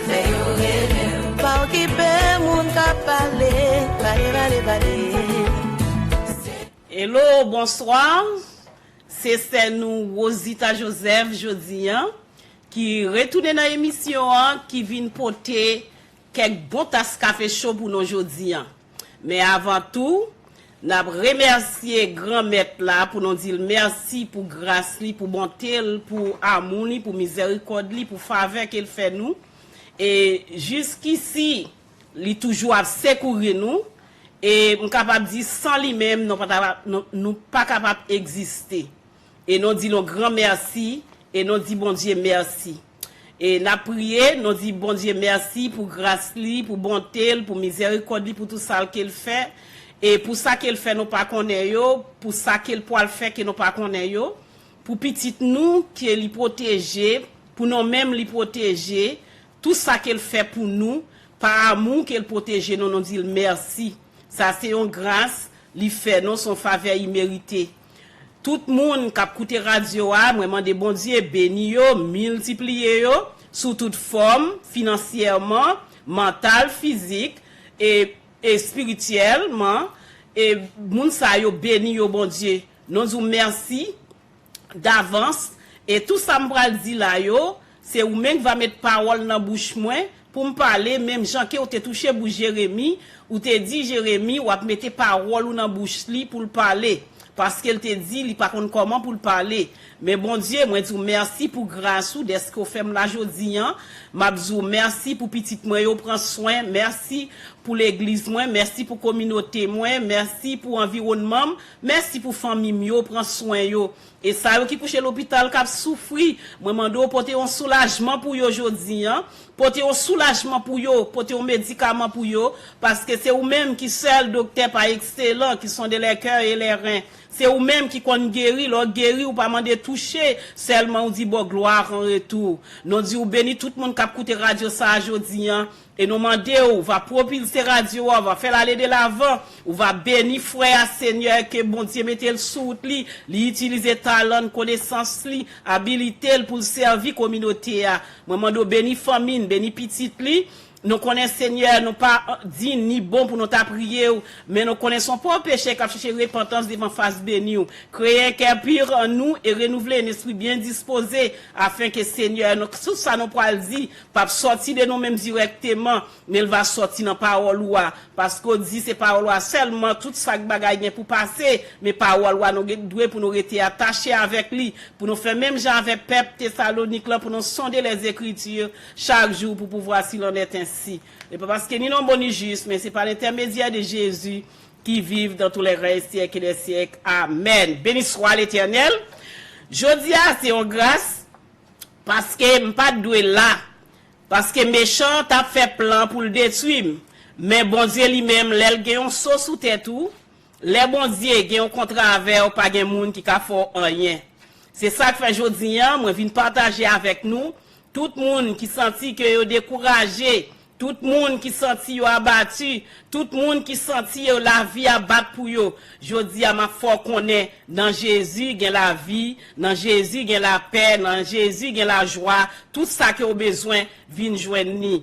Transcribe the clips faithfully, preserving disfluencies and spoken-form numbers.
Fè yo rele w. Pa okipe moun k ap pale, pale, pale, pale. Hello, bonswa. Se sè nou Rosita Joseph jodi an ki retounen nan emisyon an, ki vin pote kèk bon tas kafe cho pou nou jodi an. Men avan tou, n ap remèsye Granmèt la pou nou di l mèsi pou gras li, pou bonte l, pou amou li, pou mizèrikòd li, pou favè ke l fè nou. E jiskisi, li toujou ap sekouri nou. E m kapab di, san li menm, nou pa ta, nou, nou pa kapab egziste. E nou di l yon gran mèsi, e nou di Bondye mèsi. E n ap priye, nou di Bondye mèsi pou gras li, pou bonte l, pou mizèrikòd li, pou tout sa l ke l fè, e pou sa ke l fè nou pa konnen yo, pou sa ke l pwal fè ke nou pa konnen yo, pou pitit nou ke li pwoteje, pou nou menm li pwoteje, tout sa ke l fè pou nou, pa amou ke l pwoteje nou, nou di l mèsi. Sa se yon gras li fè nou, se yon favè imerite. Tout moun k ap koute radyo a, mwen mande Bondye beni yo, miltipliye yo sou tout fòm, finansyèman, mantal, fizik, e, e espirityèlman. E moun sa yo, beni yo, Bondye. Nou di w mèsi davans. E tou sa m pral di la yo, se ou menm ki va met pawòl nan bouch mwen pou m pale, menm jan ke w te touche bouch Jeremi, ou te di Jeremi w ap mete pawòl ou nan bouch li pou l pale, paske l te di li pa konn kòman pou l pale. Men Bondye, mwen di w mèsi pou gras ou, dèske w fè m la jodi an. M ap di w mèsi pou pitit mwen yo pran swen, mèsi pou legliz mwen, mèsi pou kominote mwen, mèsi pou anviwònman m, mèsi pou fanmi m yo pran swen yo. E sa yo ki kouche lopital k ap soufri, mwen mande w pote yon soulajman pou yo jodi an, pote yon soulajman pou yo, pote yon medikaman pou yo, paske se ou menm ki sèl doktè pa ekselan, qui sont les cœurs et les reins. Se ou menm ki konn geri, lè w geri, ou pa mande touche, sèlman ou di bon glwa an retou. Nou di w beni tout moun k ap koute radyo sa a jodi an. E nou mande w, ou va pwopilse radyo a, ou va fè l ale de lavan, ou va beni frè a, Senyè, ke Bondye mete l sou wout li, li itilize talan l, konesans li, abilite l pou l sèvi kominote a. Mwen mande w beni fanmi n, beni pitit li. Nou konnen, Senyè, nou pa dign ni bon pou nou ta priye w, men nou konnen se yon pòv peche k ap chèche repantans devan fas beni w. Créez un cœur pur en nous et renouvelez un esprit bien disposé, afin que, Senyè, nou, tout sa nou pral di, p ap sòti de nou menm dirèkteman, men l va sòti nan pawòl ou a, paske w di se pawòl ou a sèlman tout sak bagay gen pou pase, men pawòl ou a nou gen, dwe pou nou rete atache avèk li, pou nou fè menm jan avèk pèp Tesalonik lan, pou nou sonde lèzekritir chak jou pou pouvwa si l en est ainsi. E pa paske ni non bon ni jis, men se pa lentèmedyè de Jezi ki viv dans tous les règnes siècles des siècles. Amèn. Béni soit l'Éternel. Jodi a se yon gras, paske m pa t dwe la, paske mechan t ap fè plan pou l detwi m. Men Bondye li menm, lè l gen yon so sou tèt ou, lè Bondye gen yon kontra avè w, pa gen moun ki ka fè w anyen. Se sa k fè jodi an, mwen vin pataje avèk nou, tout moun ki santi ke yo dekouraje, tout moun ki santi yo abati, tout moun ki santi yo lavi ap bat pou yo. Jodi a, m ap fè w konnen, nan Jezi gen lavi, nan Jezi gen lapè, nan Jezi gen lajwa, tout sa ke w bezwen, vin jwenn li.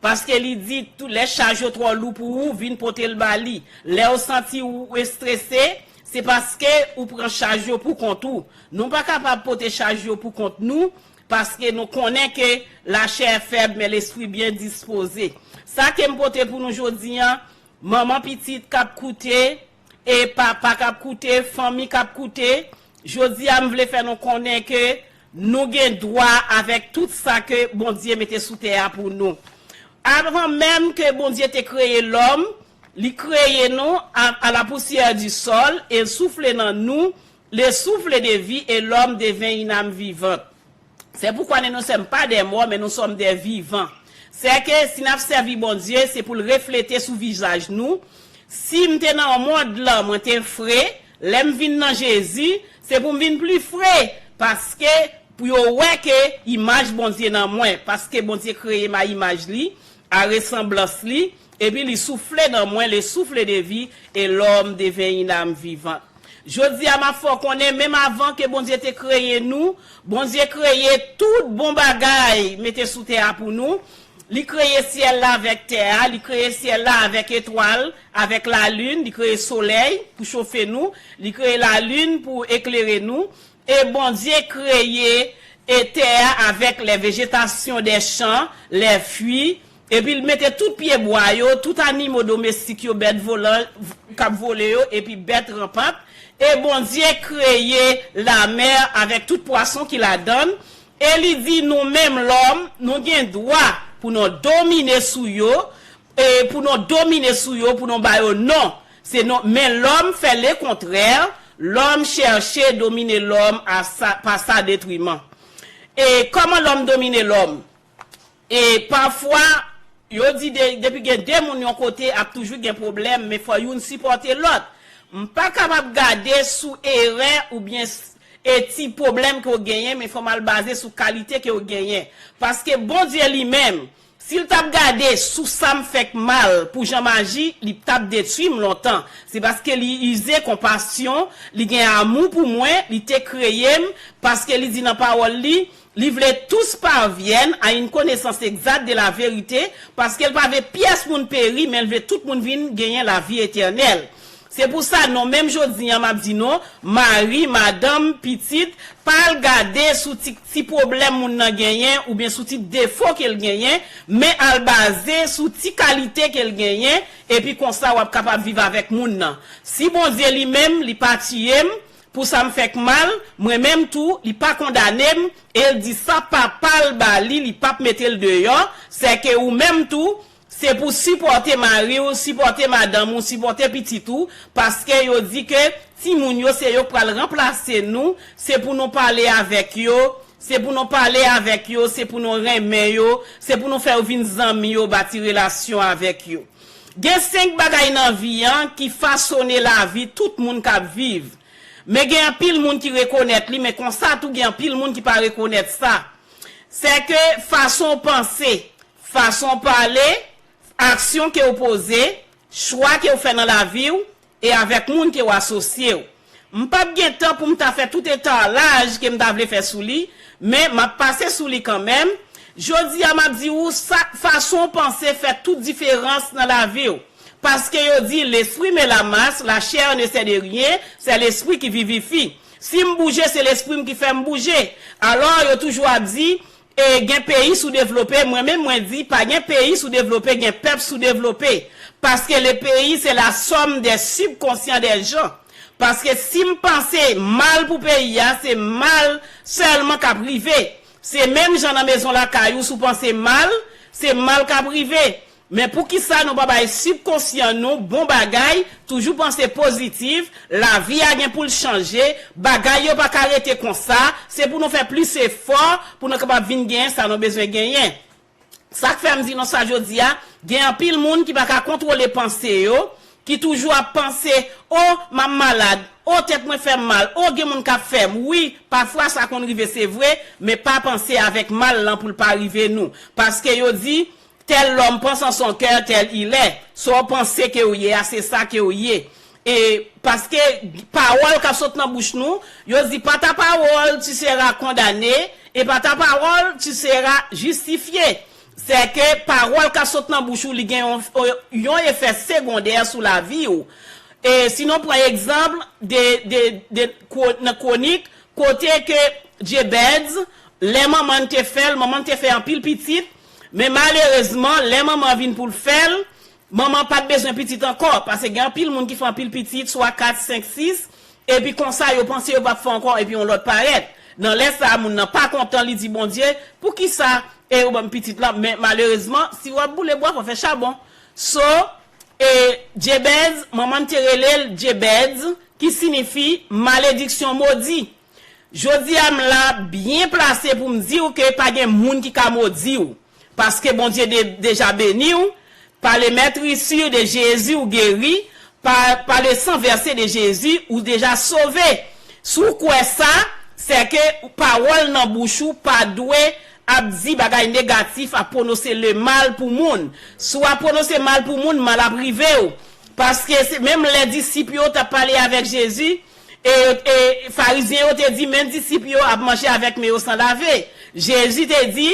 Paske li di, tou, lè chaj yo twò lou pou ou, vin pote l ba li. Lè w santi ou estrese, se paske ou pran chaj yo pou kont ou. Nou pa kapab pote chaj yo pou kont nou, paske nou konnen ke lachè fèb, men lespri byen dispoze. Sa ke m pote pou nou jodi an, manman pitit k ap koute, e papa k ap koute, fanmi k ap koute, jodi a m vle fè nou konnen ke nou gen dwa avèk tout sa ke Bondye mete sou tè a pou nou. Avan menm ke Bondye te kreye lòm, li kreye nou à, à la poussière du sol, e l soufle nan nou le souffle de vie, et l'homme devint une âme vivante. C'est pourquoi nous ne sommes pas des morts, mais nous sommes des vivants. Sèke si n ap sèvi Bondye, se pou l reflete sou vizaj nou. Si m te nan mond lan, mwen te fre, lè m vin nan Jezi, se pou m vin pli fre, paske pou yo wè ke imaj Bondye nan mwen, paske Bondye kreye m a imaj li, a resanblans li, epi li soufle nan mwen le souffle de vie, et l'homme devint une âme vivante. Jodi a, m ap fè w konnen, menm avan ke Bondye te kreye nou, Bondye kreye tout bon bagay mete sou tè a pou nou. Li kreye syèl la avèk tè a, li kreye syèl la avèk etwal, avèk lalin, li kreye solèy pou chofe nou, li kreye lalin pou eklere nou. E Bondye kreye e tè a avèk les végétations des champs, les fruits, epi l mete tout pyebwa yo, tout animo domestik yo, bèt volan k ap vole yo, epi bèt ranpant. E Bondye kreye lamè avèk tout pwason ki ladan l. E li di nou menm lòm, nou gen dwa pou nou domine sou yo, e pou nou domine sou yo, pou nou ba yo non. Se non, men lòm fè lekontrè, lòm chèche domine lòm a sa, pa sa detriman. E kòman lòm domine lòm? E pafwa, yo di de, depi gen de moun yon kote, ap toujou gen pwoblèm, men fò youn sipòte lòt. M pa kapab gade sou erè oubyen s- e ti pwoblèm ke w genyen, men fò m al baze sou kalite ke w genyen. Paske Bondye li menm, si l t ap gade sou sa m fèk mal pou jan m aji, li t ap detwi m lontan. Se paske li ize konpasyon, li gen amou pou mwen, li te kreye m, paske li di nan pawòl li, li vle tous parviennent à une connaissance exacte de la vérité, paske l pa vle pyès moun peri, men l vle tout moun vin genyen lavi etènèl. Se pou sa, non, menm jodi a, m ap di nou, mari, madanm, pitit, pa al gade sou ti, ti pwoblèm moun nan genyen oubyen sou ti defo ke l genyen, men al baze sou ti kalite ke l genyen, epi konsa w ap kapab viv avèk moun nan. Si Bondye li menm, li pa tiye m, pou sa m fèk mal, mwen menm tou, li pa kondane m, e l di sa papa l ba li, li p ap mete l deyò, sèke ou menm tou, se pou sipòte mari w, sipòte madanm ou, sipòte pitit ou, paske yo di ke timoun yo se yo k pral ranplase nou, se pou nou pale avèk yo, se pou nou pale avèk yo, se pou nou renmen yo, se pou nou fè yo vin zanmi yo, bati relasyon avèk yo. Gen senk bagay nan vi an ki fasone lavi tout moun k ap viv. Men gen anpil moun ki rekonèt li, men konsa tou gen anpil moun ki pa rekonèt sa. Sèke fason w panse, fason w pale, aksyon ke w poze, chwa ke w fè nan lavi w, e avèk moun ke w asosye w. M p ap gen tan pou m ta fè tout etalaj ke m ta vle fè sou li, men m ap pase sou li kanmenm. Jodi a, m ap di w sa, fason w panse fè tout diferans nan lavi w. Paske yo di, l'esprit met la masse, la chair ne sert de rien, c'est l'esprit qui vivifie. Si m bouje, se lespri m ki fè m bouje. Alò, yo toujou ap di, e gen peyi soudevlope, mwen menm mwen di, pa gen peyi soudevlope, gen pèp soudevlope. Paske le pays, c'est la somme des subconscients des gens. Paske si m panse mal pou peyi a, se mal sèlman k ap rive. Se menm jan nan mezon lakay ou, si w panse mal, se mal k ap rive. Men poukisa nou pa bay sibkonsyan nou bon bagay, toujou panse pozitif, lavi a gen pou l chanje, bagay yo pa ka rete konsa, se pou nou fè plis efò pou nou kapab vin genyen sa nou bezwen genyen. Sa k fè m di nou sa jodi a, gen anpil moun ki pa ka kontwole panse yo, ki toujou ap panse, o, m ap malad, o, tèt mwen fè m mal, o, gen moun k ap fè m. Wi, pafwa sa konn rive, se vre, men pa panse avèk mal lan pou l pa rive nou. Paske yo di, tel homme pense en son cœur, tel il est. Sa w panse ke w ye a, se sa ke w ye. E paske pawòl k ap sot nan bouch nou, yo di, par ta parole tu seras condamné, et par ta parole tu seras justifié. Sèke pawòl k ap sot nan bouch ou, li gen yon, yon efè segondè sou lavi w. E si nou pran egzanp de, de, de, kwo- nan kwonik, kote ke Jebèz, lè manman n te fè l, manman n te fè anpil pitit, men malerezman, lè manman vin pou l fè l, manman pa t bezwen pitit ankò, paske gen anpil moun ki fè anpil pitit, swa kat, senk, sis, epi konsa yo panse yo p ap fè ankò, epi yon lòt parèt. Nan lè sa a, moun nan pa kontan, li di Bondye, poukisa e ou ban m pitit la? Men malerezman, si w ap boule bwa, fò w fè chabon. So, e Jebèz, manman n te rele l Jebèz, ki siyifi malediksyon, modi. Jodi a, m la byen plase pou m di w ke pa gen moun ki ka modi w, paske Bondye de, deja beni w. Par le meurtrissure de Jésus ou guéri, par, par le sang versé de Jésus ou deja sove. Si w kwè sa, sèke pawòl nan bouch ou pa dwe ap di bagay negatif, ap pwononse le mal pou moun. Si w ap pwononse mal pou moun, mal ap rive w. Paske se menm lè disip yo t ap pale avèk Jezi, e, e Farizyen yo te di, men disip yo ap manje avèk men yo san lave. Jezi te di,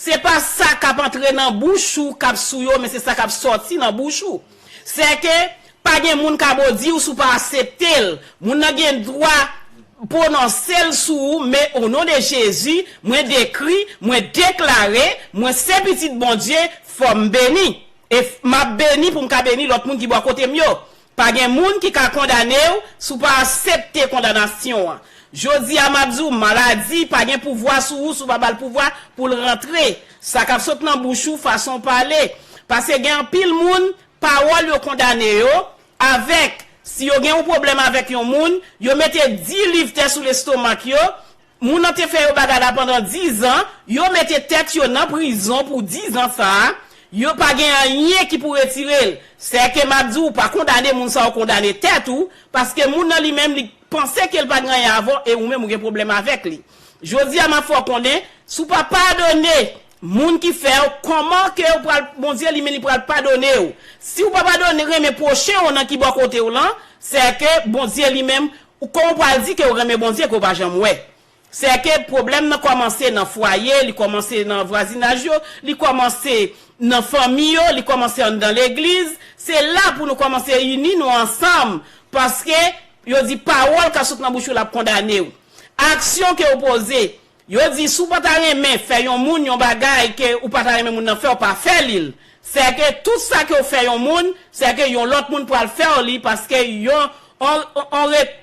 Se pa sa k ap antre nan bouch ou k ap sou yo, men se sa k ap sòti nan bouch ou. Sèke pa gen moun k a modi w si w pa aksepte l. Moun nan gen dwa pwononse l sou ou, men o non de Jezi, mwen dekri, mwen deklare, mwen se pitit Bondye, fò m beni. E m ap beni pou m ka beni lòt moun ki bò kote m yo. Pa gen moun ki ka kondane w si w pa aksepte kondanasyon an. Jodi a m ap di w, maladi pa gen pouvwa sou ou si w pa ba l pouvwa pou l rantre. Sa k ap sot nan bouch ou, fason w pale. Paske gen anpil moun, pawòl yo kondane yo avèk. Si yo gen yon pwoblèm avèk yon moun, yo mete dis liv tè sou lestomak yo, moun nan te fè yo bagay la pandan dis an, yo mete tèt yo nan prizon pou dis an sa a, yo pa gen anyen ki pou retire l. Sèke m ap di w, pa kondane moun sa, ou kondane tèt ou, paske moun nan li menm, li panse ke l pa gen anyen avè w, e ou menm ou gen pwoblèm avèk li. Jodi a, m ap fè w konnen, si w pa padone moun ki fè w, kòman ke w pral, Bondye li menm li pral padone w? Si w pa padone, renmen pwochen w nan ki bò kote w lan, sèke Bondye li menm, ou kòman w pral di ke w renmen Bondye ke w pa janm wè? Sèke pwoblèm nan kòmanse nan fwaye, li kòmanse nan vwazinaj yo, li kòmanse nan fanmi yo, li kòmanse anndan legliz. Se la pou nou kòmanse ini nou ansanm, paske yo di pawòl k ap sot nan bouch ou l ap kondane w. Aksyon ke w poze, yo di si w pa ta renmen fè yon moun yon bagay ke ou pa ta renmen moun nan fè w, pa fè li l. Sèke tout sa ke w fè yon moun, sèke yon lòt moun pral fè w li, paske yon, on, on, on re-,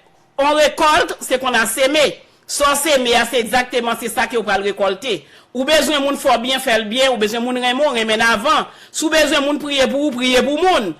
on récolte ce qu'on a semé. Sa w seme a, se egzakteman se sa ke w pral rekòlte. Ou bezwen moun fè w byen, fè l byen. Ou bezwen moun renmen w, renmen l avan. Si w bezwen moun priye pou ou, priye pou moun.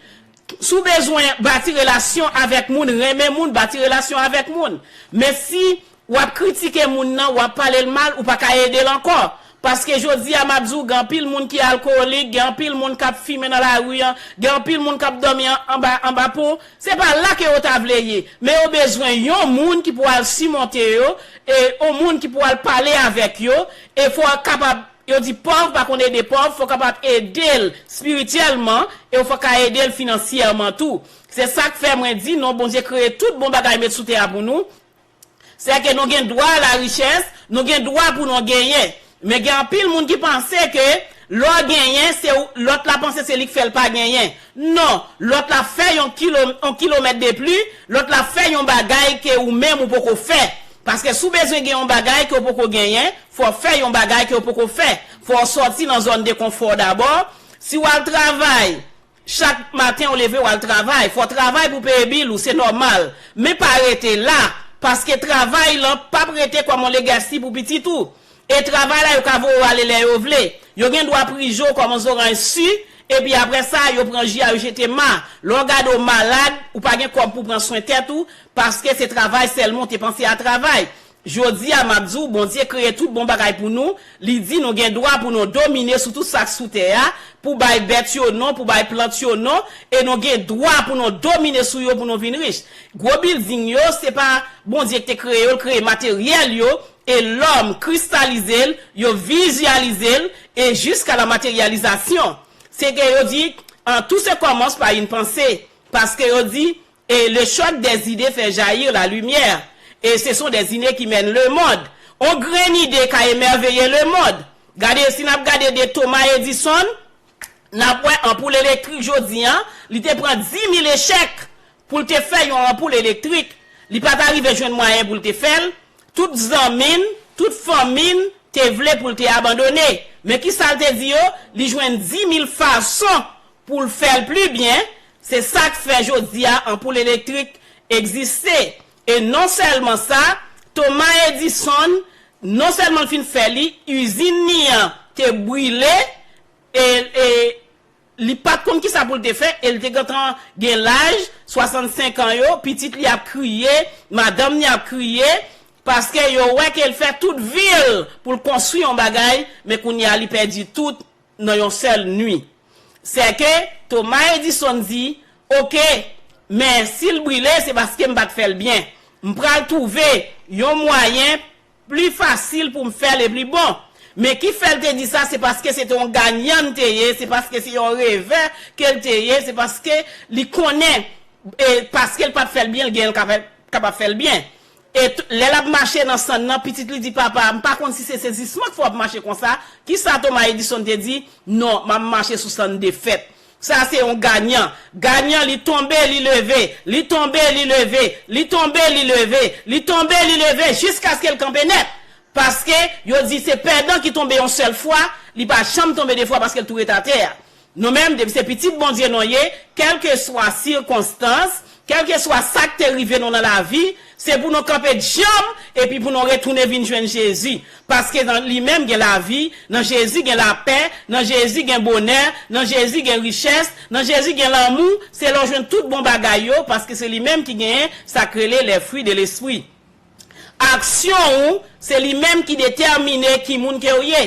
Si w bezwen bati relasyon avèk moun, renmen moun, bati relasyon avèk moun. Men si w ap kritike moun nan, w ap pale l mal, ou pa ka ede l ankò. Paske jodi a, m ap di w, gen anpil moun ki alkolik, gen anpil moun k ap fimen nan lari an, gen anpil moun k ap dòmi an, anba, anba pon. Se pa la ke yo ta vle ye. Men yo bezwen yon moun ki pou al simonte yo, e yon moun ki pou al pale avèk yo, e fò w kapab, yo di pòv pa konn ede pòv, fò w kapab ede l espirityèlman, e w fò w ka ede l finansyèman tou. Se sa k fè mwen di nou, Bondye kreye tout bon bagay met sou tè a pou nou. Sèke nou gen dwa a la richès, nou gen dwa pou nou genyen. Men gen anpil moun ki panse ke lè w genyen, se ou, lòt la panse se li k fè l pa genyen. Non, lòt la fè yon kilo, yon kilomèt de pli, lòt la fè yon bagay ke ou menm ou poko fè. Paske si w bezwen gen yon bagay ke w poko genyen, fò w fè yon bagay ke w poko fè. Fò w sòti nan zòn de konfò dabò. Si w al travay, chak maten w leve w al travay, fò w travay pou peye bil ou, se nòmal. Men pa rete la, paske travay lan p ap rete kòm yon legacy pou pitit ou. E travay la yo ka voye w ale lè yo vle. Yo gen dwa prije w kòm yon zoranj si, epi apre sa, yo pran ji a yo jete ma. Lè w gade w malad, ou pa gen kòb pou pran swen tèt ou, paske se travay sèlman w te panse a travay. Jodi a, m ap di w, Bondye kreye tout bon bagay pou nou. Li di nou gen dwa pou nou domine sou tout sa k sou tè a, pou bay bèt yo non, pou bay plant yo non, e nou gen dwa pou nou domine sou yo pou nou vin rich. Gwo bilding yo, se pa Bondye ki te kreye yo, l kreye materyèl yo, e lòm kristalize l, yo vizyalize l, e jiska la materyalizasyon. Se ke yo di, en, tout se commence par une pensée. Paske yo di, et le choc des idées fait jaillir la lumière. Et ce sont des idées qui mènent le monde. On grenn ide ka emèveye le monde. Gade, si n ap gade de Thomas Edison, n ap wè anpoul elektrik jodi an, li te pran dis mil echèk pou l te fè yon anpoul elektrik. Li pa ta rive jwenn mwayen pou l te fè l. Tout zanmi n, tout fanmi n te vle pou l te abandone. Men ki sa l te di yo? Li jwenn dis mil fason pou l fè l pli byen. Se sa k fè jodi a anpoul elektrik egziste. E non sèlman sa, Thomas Edison, non sèlman l fin fè li, izin li an te brile, e, e li pa t konn ki sa pou l te fè, e l te gentan gen laj, swasannsenk an yo, pitit li ap kriye, madanm li ap kriye, paske yo wè ke l fè tout vi l pou l konstwi yon bagay, men kounye a li pèdi tout nan yon sèl nwi. Sèke Thomas Edison di, oke, men si l brile, se paske m pa t fè l byen. M pral twouve yon mwayen pli fasil pou m fè l e pli bon. Men ki fè l te di sa, se paske se te yon ganyan l te ye, se paske se yon revè ke l te ye, se paske li konnen, e paske l pa t fè l byen, l gen l kapab, kapab fè l byen. E t- lè l ap mache nan sann nan, pitit li di, "Papa, m pa konn si se sezisman k fè w ap mache konsa. Kisa Thomas Edison te di? Non, m ap mache sou sann defèt." Sa se yon ganyan. Ganyan, li tonbe, li leve, li tonbe, li leve, li tonbe, li leve, li tonbe, li leve, jiskaske l kanpe nèt. Paske yo di se pèdan ki tonbe yon sèl fwa, li pa janm tonbe de fwa paske l tou ret atè a. Nou menm, depi se pitit Bondye nou ye, kèlkeswa sikonstans, kèlkeswa sa k te rive nou nan lavi, se pou nou kanpe djanm epi pou nou retounen vin jwenn Jezi. Paske nan li menm gen lavi, nan Jezi gen lapè, nan Jezi gen bonè, nan Jezi gen richès, nan Jezi gen lanmou, se la w jwenn tout bon bagay yo, paske se li menm ki genyen sa k rele les fruits de l'esprit. Aksyon ou, se li menm ki detèmine ki moun ke w ye.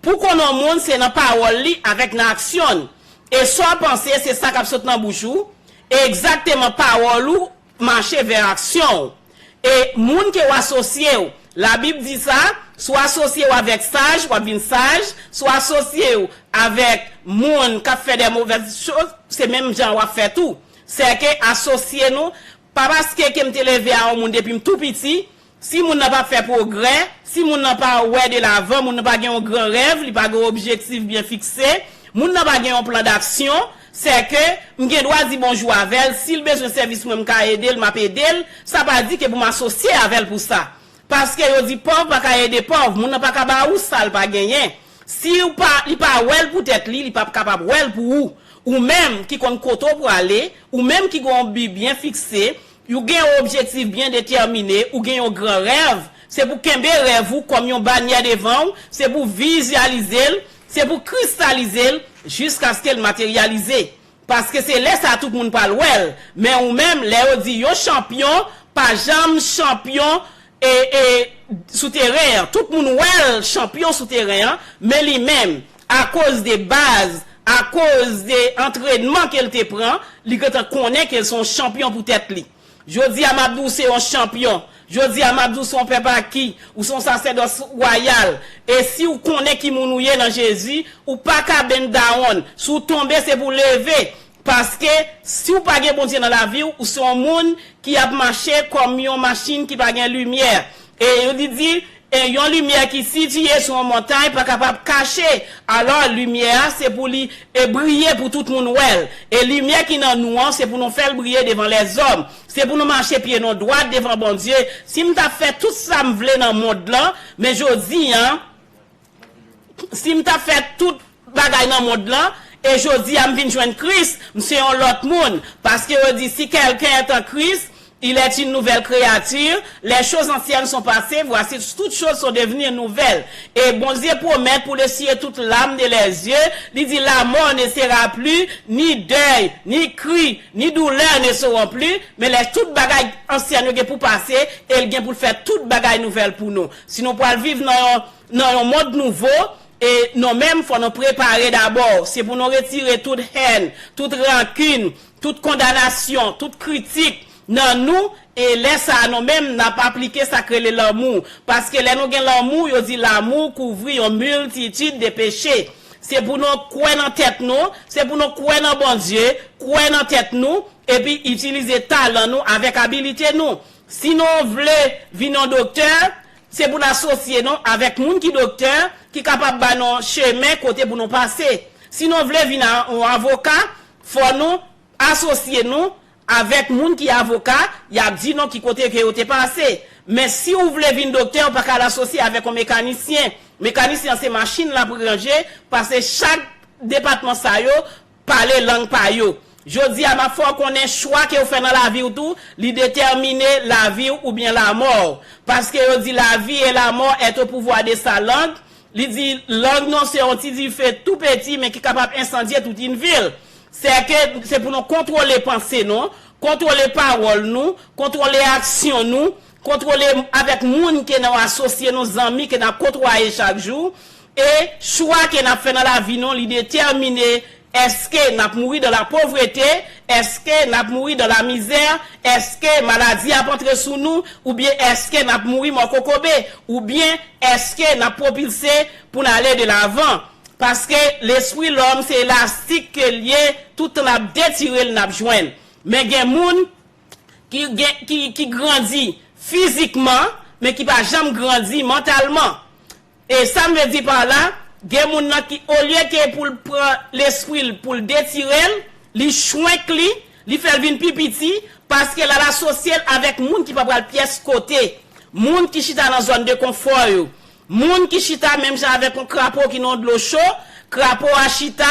Pou w konn yon moun, se nan pawòl li avèk nan aksyon l. E sa w panse, se sa k ap sot nan bouch ou. E egzakteman pawòl ou mache vè aksyon w. E moun ke w asosye w, Labib di sa, si w asosye w avèk saj, w ap vin saj, si w asosye w avèk moun k ap fè de movèz choz, se menm jan w ap fè tou. Sèke asosye nou, pa paske ke m te leve a yon moun depi m tou piti, si moun nan pa fè pwogrè, si moun nan pa wè de lavan, moun nan pa gen yon gran rèv, li pa gen yon objektif byen fikse, moun nan pa gen yon plan d'action, sèke m gen dwa di bonjou avè l, si l bezwen sèvis mwen, m ka ede l, m ap ede l, sa pa di ke pou m asosye avè l pou sa. Paske yo di pòv pa ka ede pòv, moun nan pa ka ba ou sa l pa genyen. Si w pa, li pa wè l pou tèt li, li p ap kapab wè l pou ou. Ou menm ki konn kote w prale, ou menm ki gen yon bi byen fikse, ou gen yon objektif byen detèmine, ou gen yon gran rèv, se pou kenbe rèv ou kòm yon banyè devan w, se pou vizyalize l, se pou kristalize l jiskaske l materyalize. Paske se lè sa a tout moun pral wè l. Men ou menm, lè yo di yon chanpyon, pa janm chanpyon e, e, sou teren an. Tout moun wè l chanpyon sou teren an, men li menm, akoz de baz, akoz de antrènman ke l te pran, li gentan konnen ke l se yon chanpyon pou tèt li. Jodi a, m ap di w se yon chanpyon. Jodi a, m ap di w se yon pèp aki, ou se yon sasèdòs wayal. E si w konnen ki moun ou ye nan Jezi, ou pa ka bend down. Si w tonbe, se pou w leve. Paske si w pa gen Bondye nan lavi w, ou se yon moun ki ap mache kòm yon machin ki pa gen limyè. E yo li di, e yon limyè ki sitiye sou yon montay pa kapab kache. Alò, limyè a, se pou li e briye pou tout moun wè l. E limyè ki nan nou an, se pou nou fè l briye devan lèzòm. Se pou nou mache pye nou dwat devan Bondye. Si m ta fè tout sa m vle nan mond lan, men jodi a, si m ta fè tout bagay nan mond lan, e jodi a m vin jwenn Kris, m se yon lòt moun. Paske yo di, si quelqu'un est en Christ, il est une nouvelle créature, les choses anciennes sont passées, voici toutes choses sont devenues nouvelles. E Bondye pwomèt pou l eseye tout lam de lèzye, li di, la mort ne sera plus, ni deuil, ni cri, ni douleur ne seront plus, men lè tout bagay ansyen yo gen pou pase, e l gen pou l fè tout bagay nouvèl pou nou. Si nou pral viv nan yon, nan yon mond nouvo, e nou menm, fò nou prepare dabò. Se pou nou retire tout hèn, tout rankin, tout kondanasyon, tout kritik nan nou, e lè sa a nou menm n ap aplike sa k rele lanmou. Paske lè nou gen lanmou, yo di l'amour couvrit une multitude de péchés. Se pou nou kwè nan tèt nou, se pou nou kwè nan Bondye, kwè nan tèt nou, epi itilize talan nou avèk abilite nou. Si nou vle vin yon doktè, se pou n asosye nou avèk moun ki doktè, ki kapab ba nou chemen kote pou nou pase. Si nou vle vin a- yon avoka, fò nou asosye nou avèk moun ki avoka, y ap di nou ki kote ke yo te pase. Men si w vle vin doktè, ou pa ka al asosye avèk yon mekanisyen. Mekanisyen an se machin l ap ranje, paske chak depatman sa yo pale lang pa yo. Jodi a, m ap fè w konnen chwa ke w fè nan lavi w tou, li detèmine lavi w oubyen lamò w. Paske yo di, la vie et la mort est au pouvoir de sa langue. Li di, lang nou se yon ti dife tou peti, men ki kapab ensandye tout yon vil. Sèke se pou nou kontwole panse nou, kontwole pawòl nou, kontwole aksyon nou, kontwole avèk moun ke n ap asosye nou, zanmi ke n ap kotwaye chak jou. E chwa ke n ap fè nan lavi nou, li detèmine èske n ap mouri dans la pauvreté, èske n ap mouri dans la misère, èske maladi ap antre sou nou, oubyen èske n ap mouri mò kokobe, oubyen èske n ap pwopilse pou n ale de lavan. Paske lespri lòm se elastik ke l ye, tout tan n ap detire l, n ap jwenn. Men gen moun ki, gen, ki, ki grandi fizikman, men ki pa janm grandi mantalman. E sa m vle di pa la, gen moun nan ki, olye ke pou l pran lespri l, pou l detire l, li chwenk li, li fè l vin pi piti, paske l al asosye l avèk moun ki pa pral pyès kote, moun ki chita nan zòn de konfò yo, moun ki chita menm jan avèk yon krapo ki nan dlo cho, krapo a chita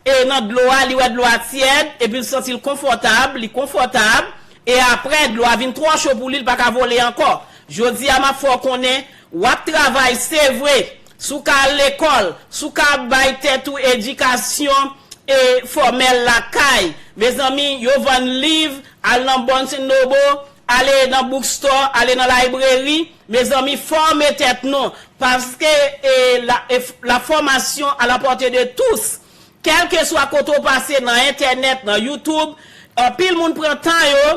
e nan dlo a, li wè dlo a tyèd, epi l santi l konfòtab, li konfòtab, e apre dlo a vin twò cho pou li, li pa ka vole ankò. Jodi a, m ap fè w konnen, w ap travay, se vre, si w ka al lekòl, si w ka bay tèt ou edikasyon e fòmèl lakay, mezanmi, yo vann liv, al nan Barnes and Noble, ale nan bookstore, ale nan library, mezanmi, fòme tèt nou, paske e, la, e, la formation à la portée de tous, kèlkeswa kote w pase, nan entènèt, nan YouTube, anpil moun pran tan yo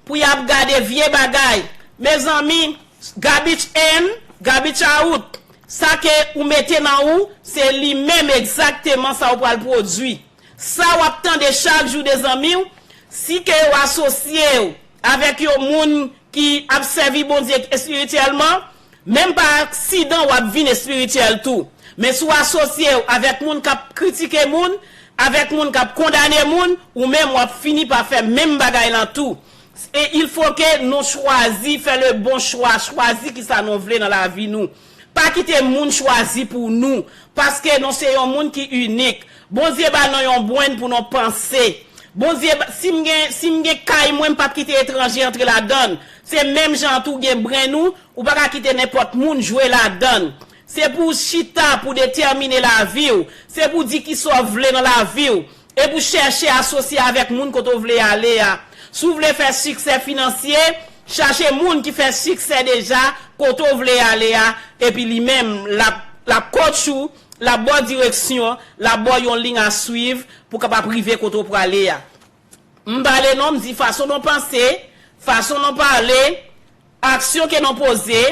pou y ap gade vye bagay. Mezanmi, garbage in, garbage out. Sa ke ou mete nan ou, se li menm egzakteman sa ou pral pwodui. Sa w ap tande chak jou de zanmi w, si ke yo asosye w avèk yon moun ki ap sèvi Bondye espirityèlman, menm pa aksidan w ap vin espirityèl tou. Men si w asosye w avèk moun k ap kritike moun, avèk moun k ap kondane moun, ou menm w ap fini pa fè menm bagay lan tou. E il faut que nou chwazi, fè le bon chwa, chwazi kisa nou vle nan lavi nou. Pa kite moun chwazi pou nou, paske nou se yon moun ki inik. Bondye ba nou yon brenn pou nou panse. Bondye, ba- si m gen, si m gen kay mwen, m p ap kite etranje antre ladan l. Se menm jan tou gen brenn ou, ou pa ka kite nenpòt moun jwe ladan l. Se pou w chita, pou w detèmine lavi w. Se pou w di kisa w vle nan lavi w. E pou w chèche asosye avèk moun kote w vle ale a. Si w vle fè siksè finansye, chache moun ki fè siksè deja kote w vle ale a, epi li menm, l ap, l ap coach ou, l ap ba w direksyon, l ap ba w yon liy a swiv pou w kapab rive kote w prale a. M pale non, m di fason nou panse, fason nou pale, aksyon ke nou poze,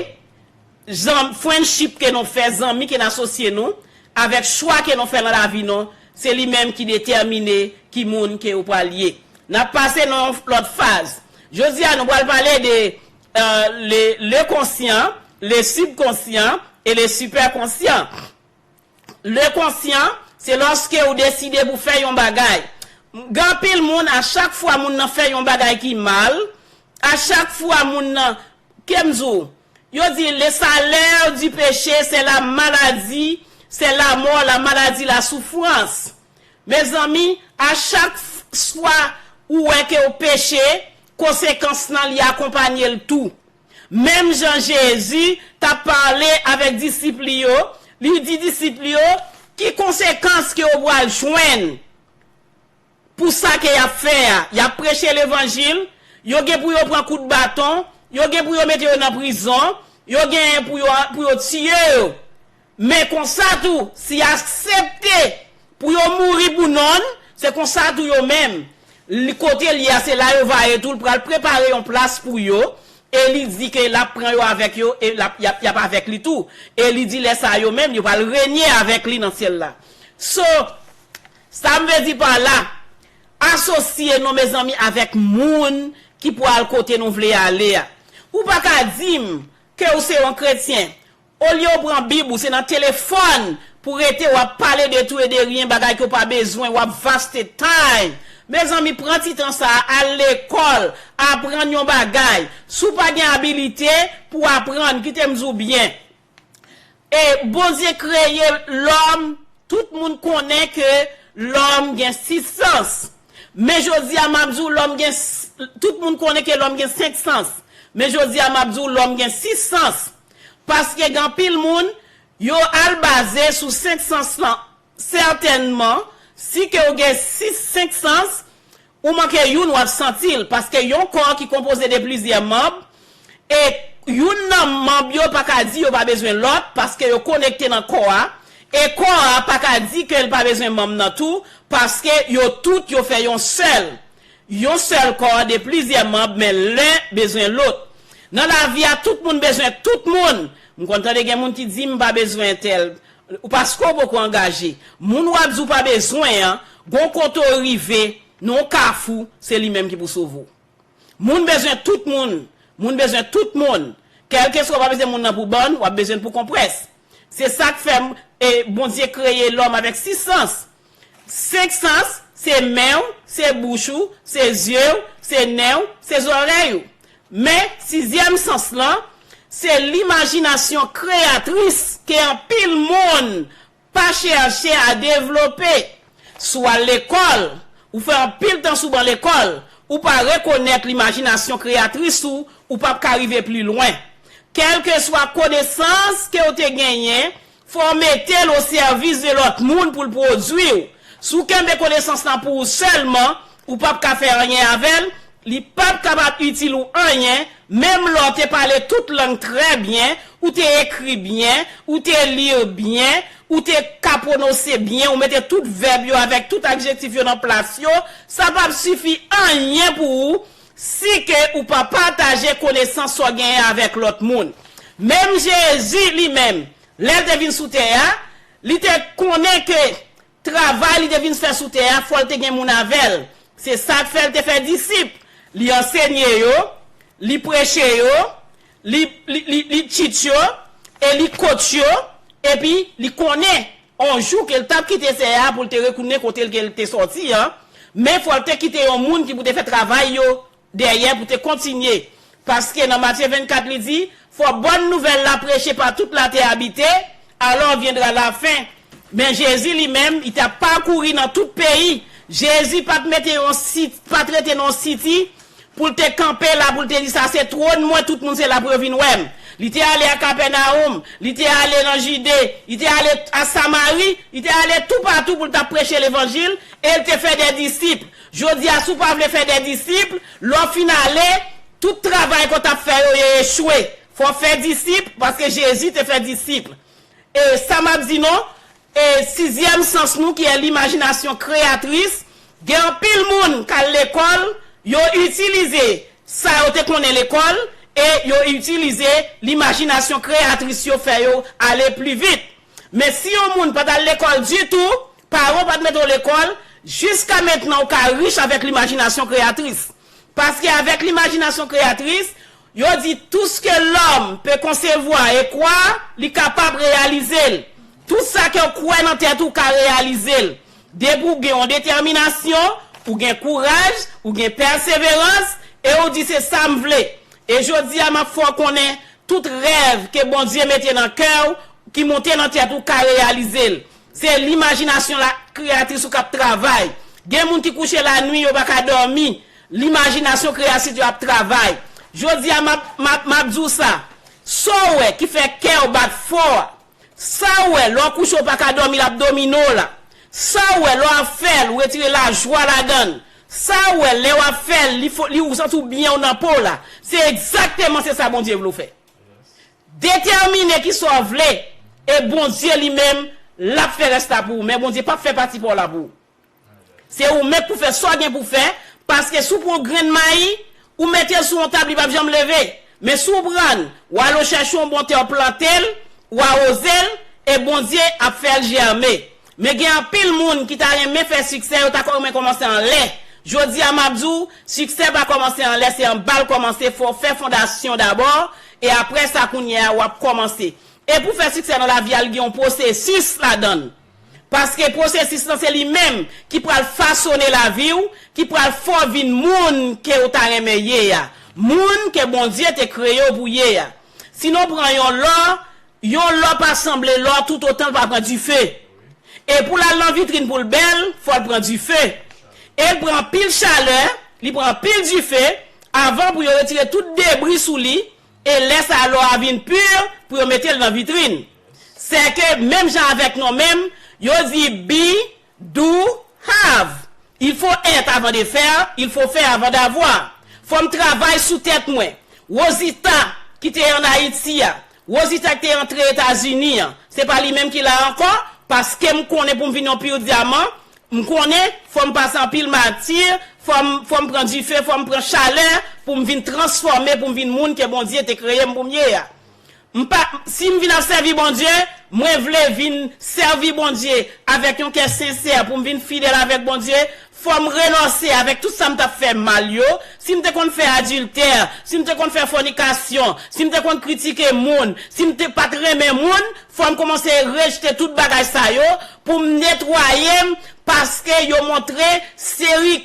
zan, friendship ke nou fè, zanmi ke n asosye nou, avèk chwa ke nou fè nan lavi nou, se li menm ki detèmine ki moun ke ou pral ye. N ap pase nan yon lòt faz. Jodi a, nou pral pale de euh, le, le conscient, le subconscient et le superconscient. Le conscient, se lòske ou deside pou fè yon bagay. Gen anpil moun, a chak fwa moun nan fè yon bagay ki mal, a chak fwa moun nan, ke m di w, yo di, le salaire du péché, c'est la maladie, c'est la mort, la maladie, la souffrance. Mezanmi, a chak f- fwa ou wè ke w peche, konsekans lan li akonpanye l tou. Menm jan Jezi t ap pale avèk disip li yo, li di disip li yo, ki konsekans ke yo pral jwenn pou sa ke y ap fè a? Y ap preche levanjil, yo gen pou yo pran kout baton, yo gen pou yo mete yo nan prizon, yo gen pou yo, pou yo tiye yo. Men konsa tou, si y aksepte pou yo mouri pou non l, se konsa tou yo menm. Li, kote l ye a, se la yo va ye tou, l pral prepare yon plas pou yo, e li di ke l ap pran yo avèk yo, e l ap, y ap, y ap avèk li tou. E li di lè sa a yo menm, yo pral renye avèk li nan syèl la. So, sa m vle di pa la, asosye nou, mezanmi, avèk moun ki pral kote nou vle ale a. Ou pa ka di m ke ou se yon kretyen, olye w pran Bib ou, se nan telefòn pou rete w ap pale de tou e de ryen, bagay ke w pa bezwen, w ap vaste time. Mezanmi, pran ti tan sa a, al lekòl, aprann yon bagay. Si w pa gen abilite pou aprann, kite m di w byen. E Bondye kreye lòm, tout moun konnen ke lòm gen sis sans. Men jodi a, m ap di w lòm gen, s- tout moun konnen ke lòm gen senk sans. Men jodi a, m ap di w lòm gen sis sans. Paske gen anpil moun, yo al baze sou senk sans lan. Sètènman, si ke w gen sis, senk sans, ou manke youn, w ap santi l, paske yon kò ki konpoze de plizyè manb, e youn nan manb yo pa ka di yo pa bezwen lòt, paske yo konekte nan kò a, e kò a pa ka di ke l pa bezwen manm nan tou, paske yo tout yo fè yon sèl. Yon sèl kò de plizyè manb, men len bezwen lòt. Nan lavi a, tout moun bezwen tout moun. M konn tande gen moun ki di, "M pa bezwen entèl." Ou paske w poko angaje. Moun w ap di w pa bezwen an, gon kote w rive, nan yon kafou, se li menm ki pou sove w. Moun bezwen tout moun. Moun bezwen tout moun. Kèlkeswa w pa bezwen moun nan pou bann, w ap bezwen l pou konprès. Se sa k fè m, e, Bondye kreye lòm avèk sis sans. Senk sans, se men w, se bouch ou, se zye w, se nen w, se zòrèy ou. Men, sizyèm sans lan, se limajinasyon kreyatris ke anpil moun pa chèche a devlope. Si w al lekòl, ou fè anpil tan sou ban lekòl, ou pa rekonèt limajinasyon kreyatris ou, ou p ap ka rive pli lwen. Kèlkeswa konesans ke w te genyen, fò w mete l o sèvis de lòt moun pou l pwodui w. Si w kenbe konesans lan pou ou sèlman, ou p ap ka fè anyen avè l, li p ap kapab itil ou anyen, menm lè w te pale tout lang trè byen, ou te ekri byen, ou te li byen, ou te ka pwononse byen, ou mete tout vèb yo avèk tout adjektif yo nan plas yo, sa p ap sifi anyen pou ou si ke ou pa pataje konesans sa w genyen avèk lòt moun. Menm Jezi li menm, lè l te vin sou tè a, li te konnen ke travay li te vin fè sou tè a, fò l te gen moun avè l. Se sa k fè l te fè disip. Li ansenye yo, li preche yo, li, li, li, li teach yo, e li coach yo, epi li konnen on jou ke l t ap kite tè a pou l te retounen kote l ke l te sòti an, men fò l te kite yon moun ki pou te fè travay yo dèyè pou te kontinye. Paske nan Matye vennkat, li di, fò bòn nouvèl la preche pa tout latè abite, alors viendra la fin. Men Jezi li menm, li t ap pakouri nan tout peyi. Jezi pa t mete yon sit, pa t rete nan yon siti pou l te kanpe la, pou l te di, sa se twòn mwen, tout moun se la pou yo vin wè m. Li te ale a Kapènawòm, li te ale nan Jide, li te ale a Samari, li te ale toupatou pou l t ap preche levanjil, e l te fè de disip. Jodi a, si w pa vle fè de disip, lè w fin ale, tout travay ke w t ap fè yo, yo echwe. Fò w fè disip, paske Jezi te fè disip. E sa m ap di nou, e sizyèm sans nou, ki e limajinasyon kreyatris, gen anpil moun k al lekòl, yo itilize sa yo te konnen lekòl, e yo itilize limajinasyon kreyatris yo fè yo ale pli vit. Men si yon moun pa t al lekòl ditou, paran w pa t mete w lekòl, jiska mentnan ou ka rich avèk limajinasyon kreyatris. Paske avèk limajinasyon kreyatris, yo di, tout ce que l'homme peut concevoir et croire, li kapab reyalize l. Tout sa ke w kwè nan tèt ou ka reyalize l. Depi w gen yon detèminasyon, ou gen kouraj, ou gen pèseverans, e ou di se sa m vle. E jodi a, m ap fè w konnen tout rèv ke Bondye mete nan kè w, ki monte nan tèt ou, ka reyalize l. Se limajinasyon la, kreyatris ou k ap travay. Gen moun ki kouche lannuit, yo pa ka dòmi. Limajinasyon kreyatris yo ap travay. Jodi a, m ap, m ap, m ap di w sa. Sa w wè ki fè kè w bat fò a, sa w wè, lè w kouche w pa ka dòmi, l ap domine w la. Sa w wè, lè w ap fè l, ou retire lajwa ladan l. Sa w wè, lè w ap fè l, li fo, li, ou santi w byen, ou nan po w la. Se egzakteman se sa Bondye vle w fè. Detèmine ki sa w vle, e Bondye li menm, l ap fè rès la pou ou. Men Bondye p ap fè pati pa w la pou ou. Se ou menm k pou fè sa w gen pou fè, paske si w pran yon grenn mayi, ou mete l sou yon tab, li p ap janm leve. Men si w pran l, w al chèche yon bon tè, w plante l, w awoze l, e Bondye ap fè l jèmen. Men gen anpil moun ki ta renmen fè siksè, yo ta renmen kòmanse anlè. Jodi a, m ap di w, siksè pa kòmanse anlè, se anba l kòmanse, fò w fè fondasyon dabò, e apre sa, kounye a, w ap kòmanse. E pou fè siksè nan lavi a, l gen yon pwosesis ladan l. Paske pwosesis lan se li menm ki pral fasone lavi w, ki pral fè w vin moun ke w ta renmen ye a, moun ke Bondye te kreye w pou ye a. Si nou pran yon lò, yon lò pa sanble lò toutotan l pa pran dife. E pou l al nan vitrin pou l bèl, fò l pran dife. E l pran anpil chalè, li pran anpil dife, avan pou yo retire tout debri sou li, e lè sa a lò a vin pi, pou yo mete l nan vitrin. Sèke menm jan avèk nou menm, yo di be, do, have. Il faut être avant de faire, il faut faire avant d'avoir. Fò m travay sou tèt mwen. Rosita, ki te an Ayiti a, Rosita ki te antre Etazini an, se pa li menm ki la ankò, paske m konnen pou m vin yon pur dyaman, m konnen fò m pase anpil mati, fò m, fò m pran dife, fò m pran chalè pou m vin transfòme, pou m vin moun ke Bondye te kreye m pou m ye a. M pa, si m vin ap sèvi Bondye, mwen vle vin sèvi Bondye avèk yon kè sensè pou m vin fidèl avèk Bondye, fò m renonse avèk tout sa m t ap fè mal yo. Si m te konn fè adiltè, si m te konn fè fònikasyon, si m te konn kritike moun, si m te pa t renmen moun, fò m kòmanse rejte tout bagay sa yo pou m netwaye m, paske yo montre seri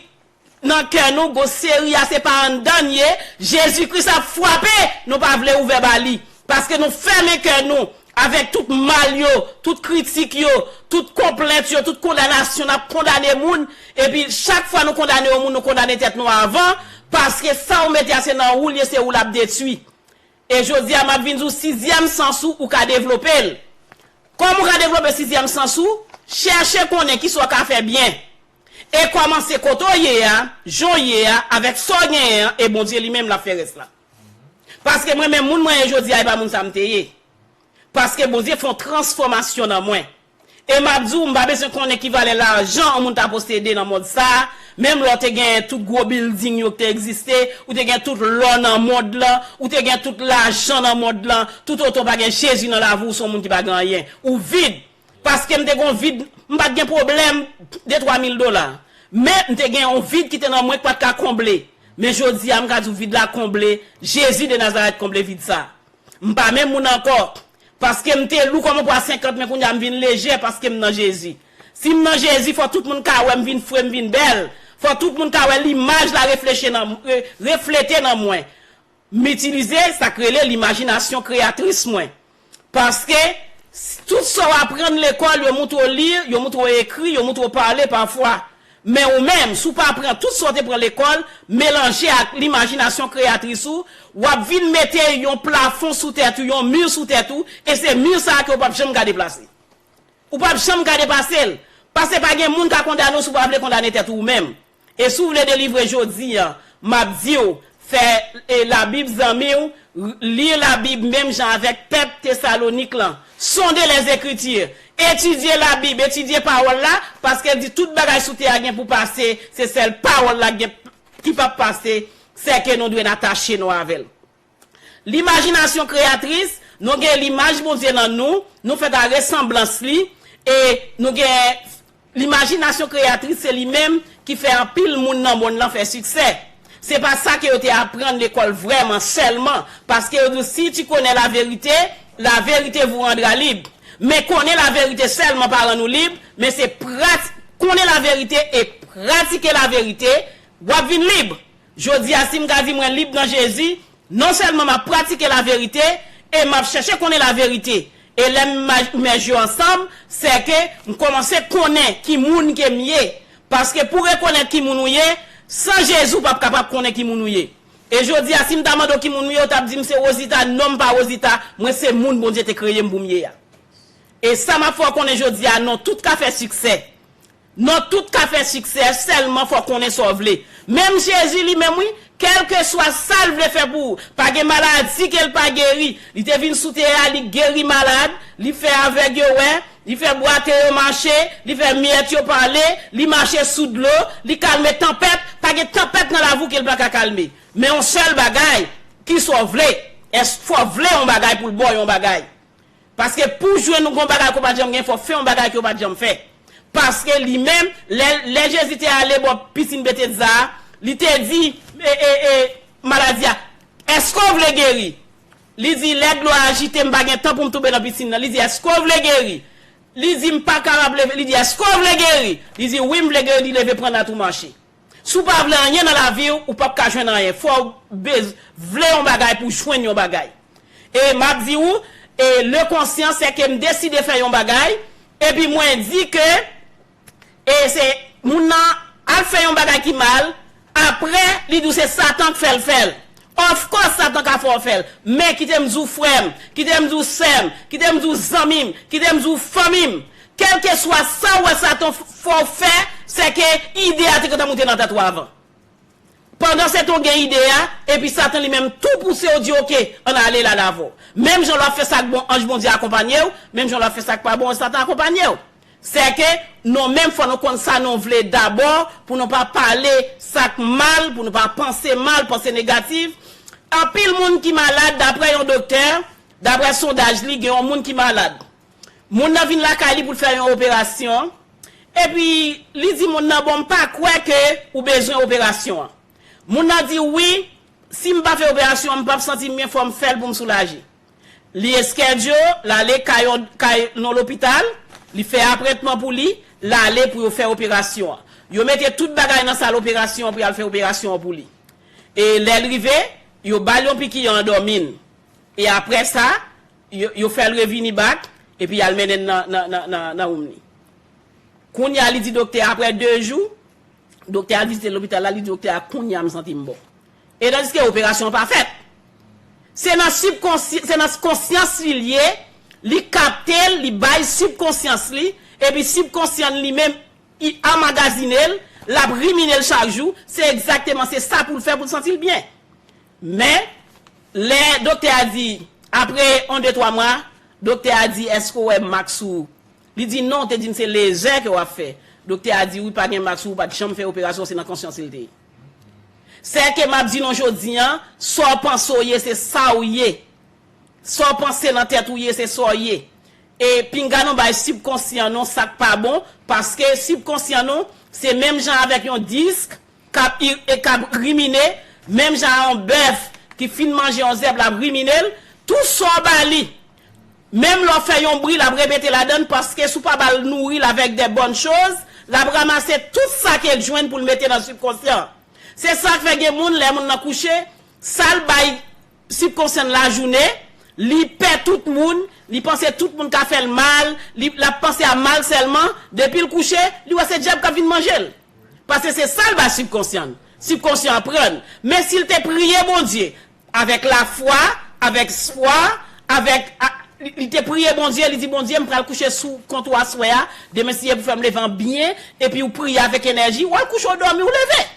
nan kè nou, gwo seri a se pa anndan n ye. Jezi Kris ap frape, nou pa vle ouvè ba li. Paske nou fèmen kè nou avèk tout mal yo, tout kritik yo, tout konplent yo, tout kondanasyon, n ap kondane moun. Epi chak fwa nou kondane yon moun, nou kondane tèt nou avan. Paske sa ou mete a se nan ou l ye, se ou l ap detwi. E jodi a, m ap vin di w sizyèm sans ou, ou ka devlope l. Kòman ou ka devlope sizyèm sans ou? Chèche konnen kisa w ka fè byen. E kòmanse kote w ye a, jan w ye a, avèk sa w genyen an, e Bondye li menm l ap fè rès la. Paske mwen menm, moun mwen ye jodi a, e pa moun sa m te ye. Paske Bondye fè yon transfòmasyon nan mwen. E m ap di w, m pa bezwen konnen ki valè lajan yon moun ta posede nan mond sa a, menm lè w te gen tout gwo bilding yo ki te egziste, ou te gen tout lò nan mond lan, ou te gen tout lajan nan mond lan, toutotan w pa gen Jezi nan lavi w, w se yon moun ki pa gen anyen. Ou vid. Paske m te gen yon vid, m pa t gen pwoblèm de twa mil dola. Men m te gen yon vid ki te nan mwen k pa t ka konble. Men jodi a, m ka di w vid la konble, Jezi de Nazarèt konble vid sa. M pa menm moun ankò. Paske m te lou kòm yon pwa senkant, men kounye a m vin lejè paske m nan Jezi. Si m nan Jezi, fò tout moun ka wè m vin fre, m vin bèl. Fò tout moun ka wè limaj la refleche nan, re-, reflete nan mwen. M itilize sa k rele limajinasyon kreyatris mwen. Paske s-, tout sa w aprann lekòl, yo moutre w li, yo moutre w ekri, yo moutre w pale pafwa. Men ou menm, si w pa pran tout sa w te pran lekòl, melanje ak limajinasyon kreyatris ou, w ap vin mete yon plafon sou tèt ou, yon mi sou tèt ou, e se mi sa a ke w p ap janm ka deplase. Ou p ap janm ka depase l. Paske pa gen moun ka kondane w si w pa vle kondane tèt ou ou menm. E si w vle delivre jodi a, m ap di w, fè, e, Labib zanmi w, li Labib menm jan avèk pèp Tesalonik lan. Sonde lèzekritir. Etidye Labib, etidye pawòl la, paske l di tout bagay sou tè a gen pou pase, se sèl pawòl la gen, ki p ap pase, sèke nou dwe n atache nou avè l. Limajinasyon kreyatris, nou gen limaj Bondye nan nou, nou fèt a resanblans li, e nou gen limajinasyon kreyatris, se li menm ki fè anpil moun nan monn lan fè siksè. Se pa sa ke yo te aprann lekòl vrèman sèlman, paske yo di w, si tu connais la vérité, la vérité vous rendra libre. Men konnen laverite sèlman pa rann ou lib, men se prati-, konnen laverite e pratike laverite, w ap vin lib. Jodi a, si m ka di mwen lib nan Jezi, non sèlman m ap pratike laverite, e m ap chèche konnen laverite. E lè m ma-, mèj yo ansanm, sèke m kòmanse konnen ki moun ke m ye. Paske pou rekonèt ki moun ou ye, san Jezi w p ap kapab konnen ki moun ou ye. E jodi a, si m ta mande w ki moun ou ye, w t ap di m se Wozita, non m pa Wozita, mwen se moun Bondye te kreye m pou m ye a. E sa m ap fè w konnen jodi a, non tout ka fè siksè. Non tout ka fè siksè, sèlman fò w konnen sa w vle. Menm Jezi li menm wi, kèlkeswa sa l vle fè pou ou, pa gen maladi ke l pa geri. Li te vin sou tè a, li geri malad, li fè avèg yo wè, li fè bwate yo mache, li fè myèt yo pale, li mache sou dlo, li kalme tanpèt, pa gen tanpèt nan lavi w ke l pa ka kalme. Men yon sèl bagay, kisa w vle? Èske fò w vle yon bagay pou l ba w yon bagay? Paske pou w jwenn yon bagay ke w pa t janm gen, fò w fè yon bagay ke w pa t janm fè. Paske li menm, lè, lè Jezi te ale bò pisin Betesda a, li te di, e, e, e, maladi a, èske w vle geri? Li di, lè dlo a ajite, m pa gen tan pou m tonbe nan pisin nan. Li di, èske w vle geri? Li di, m pa kapab leve. Li di, èske w vle geri? Li di, wi, m vle geri. Li leve, pran nat ou mache. Si w pa vle anyen nan lavi w, ou p ap ka jwenn anyen. Fò w bez-, vle yon bagay pou w jwenn yon bagay. E m ap di w, e le conscient, se ke m deside fè yon bagay, epi mwen di ke, e se moun nan al fè yon bagay ki mal, apre, li di w se Satan k fè l fè l. Of course, Satan ka fè w fè l. Men kite m di w frè m, kite m di w sè m, kite m di w zanmi m, kite m di w fanmi m. Kèlkeswa sa w wè Satan f-, fè w fè, se ke ide a te gentan moute nan tèt ou avan. Pandan se tan w gen ide a, epi Satan li menm tou pouse w di, oke, ann ale la avè w. Menm jan l ap fè sa k bon, anj Bondye akonpanye w, menm jan l ap fè sa k pa bon, Satan akonpanye w. Se ke nou menm fò nou konn sa nou vle dabò, pou nou pa pale sa k mal, pou nou pa panse mal, panse negatif. Anpil moun ki malad, daprè yon doktè, Daprè sondaj li, gen yon moun ki malad. Moun nan vin lakay li pou l fè yon operasyon. Epi, li di moun nan, "Bon, m pa kwè ke ou bezwen operasyon an." Moun nan di, "Wi, si m pa fè operasyon an, m p ap santi m byen, fò m fè l pou m soulaje." Li eskèdyo, l ale kay yon, kay yon lopital, li fè apwentman pou li, l ale pou yo fè operasyon an. Yo mete tout bagay nan sal operasyon an pou y al fè operasyon an pou li. E lè l rive, yo ba l yon piki, yo andòmi l. E apre sa, yo, yo fè l revini bak, epi y al mennen l nan, nan, nan, nan, nan woum li. Kounye a, li di doktè a, apre de jou, doktè a vizite lopital la, li di doktè a, "Kounye a, m santi m bon." E tandiske operasyon an pa fèt. Se nan sibkonsy-, se nan konsyans li l ye, li kapte l, li bay sibkonsyans li, epi sibkonsyan li menm, li anmagazine l, l ap rimine l chak jou, se egzakteman, se sa pou l fè pou l santi l byen. Men, lè doktè a di, apre yon, de, twa mwa, doktè a di, "Èske w wè mak sou ou?" Li di, "Non, w te di m se lezè ke w ap fè." Doktè a di, "Wi, pa gen mak sou ou, w pa t janm fè operasyon, se nan konsyans li te ye." Sèke m ap di nou jodi an, sa w panse w ye, se sa w ye. Sa w panse nan tèt ou ye, se sa w ye. E pinga nou bay sibkonsyan nou sa k pa bon, paske sibkonsyan nou, se menm jan avèk yon disk k ap, e k ap rimine, menm jan a yon bèf ki fin manje yon zèb, l ap rimine l, tou sa w ba li. Menm lè w fè yon bri, l ap repete ladan l, paske si w pa ba l nouri l avèk de bòn choz, l ap ranmase tout sa ke l jwenn pou l mete nan sibkonsyan. Se sa k fè gen moun, lè moun nan kouche, sa l bay sibkonsyan l lajounen, li pè tout moun, li panse tout moun ka fè l mal, li, l ap panse a mal sèlman, depi l kouche, li wè se dyab k ap vin manje l. Paske se sa l bay sibkonsyan l. Sibkonsyan an pran l. Men si l te priye Bondye, avèk lafwa, avèk espwa, avèk, a, li, li te priye Bondye, li di, "Bondye, m pral kouche sou kont ou aswè a, demen si Dye pou fè m leve an byen, epi w priye avèk enèji, w al kouche, w dòmi, w leve."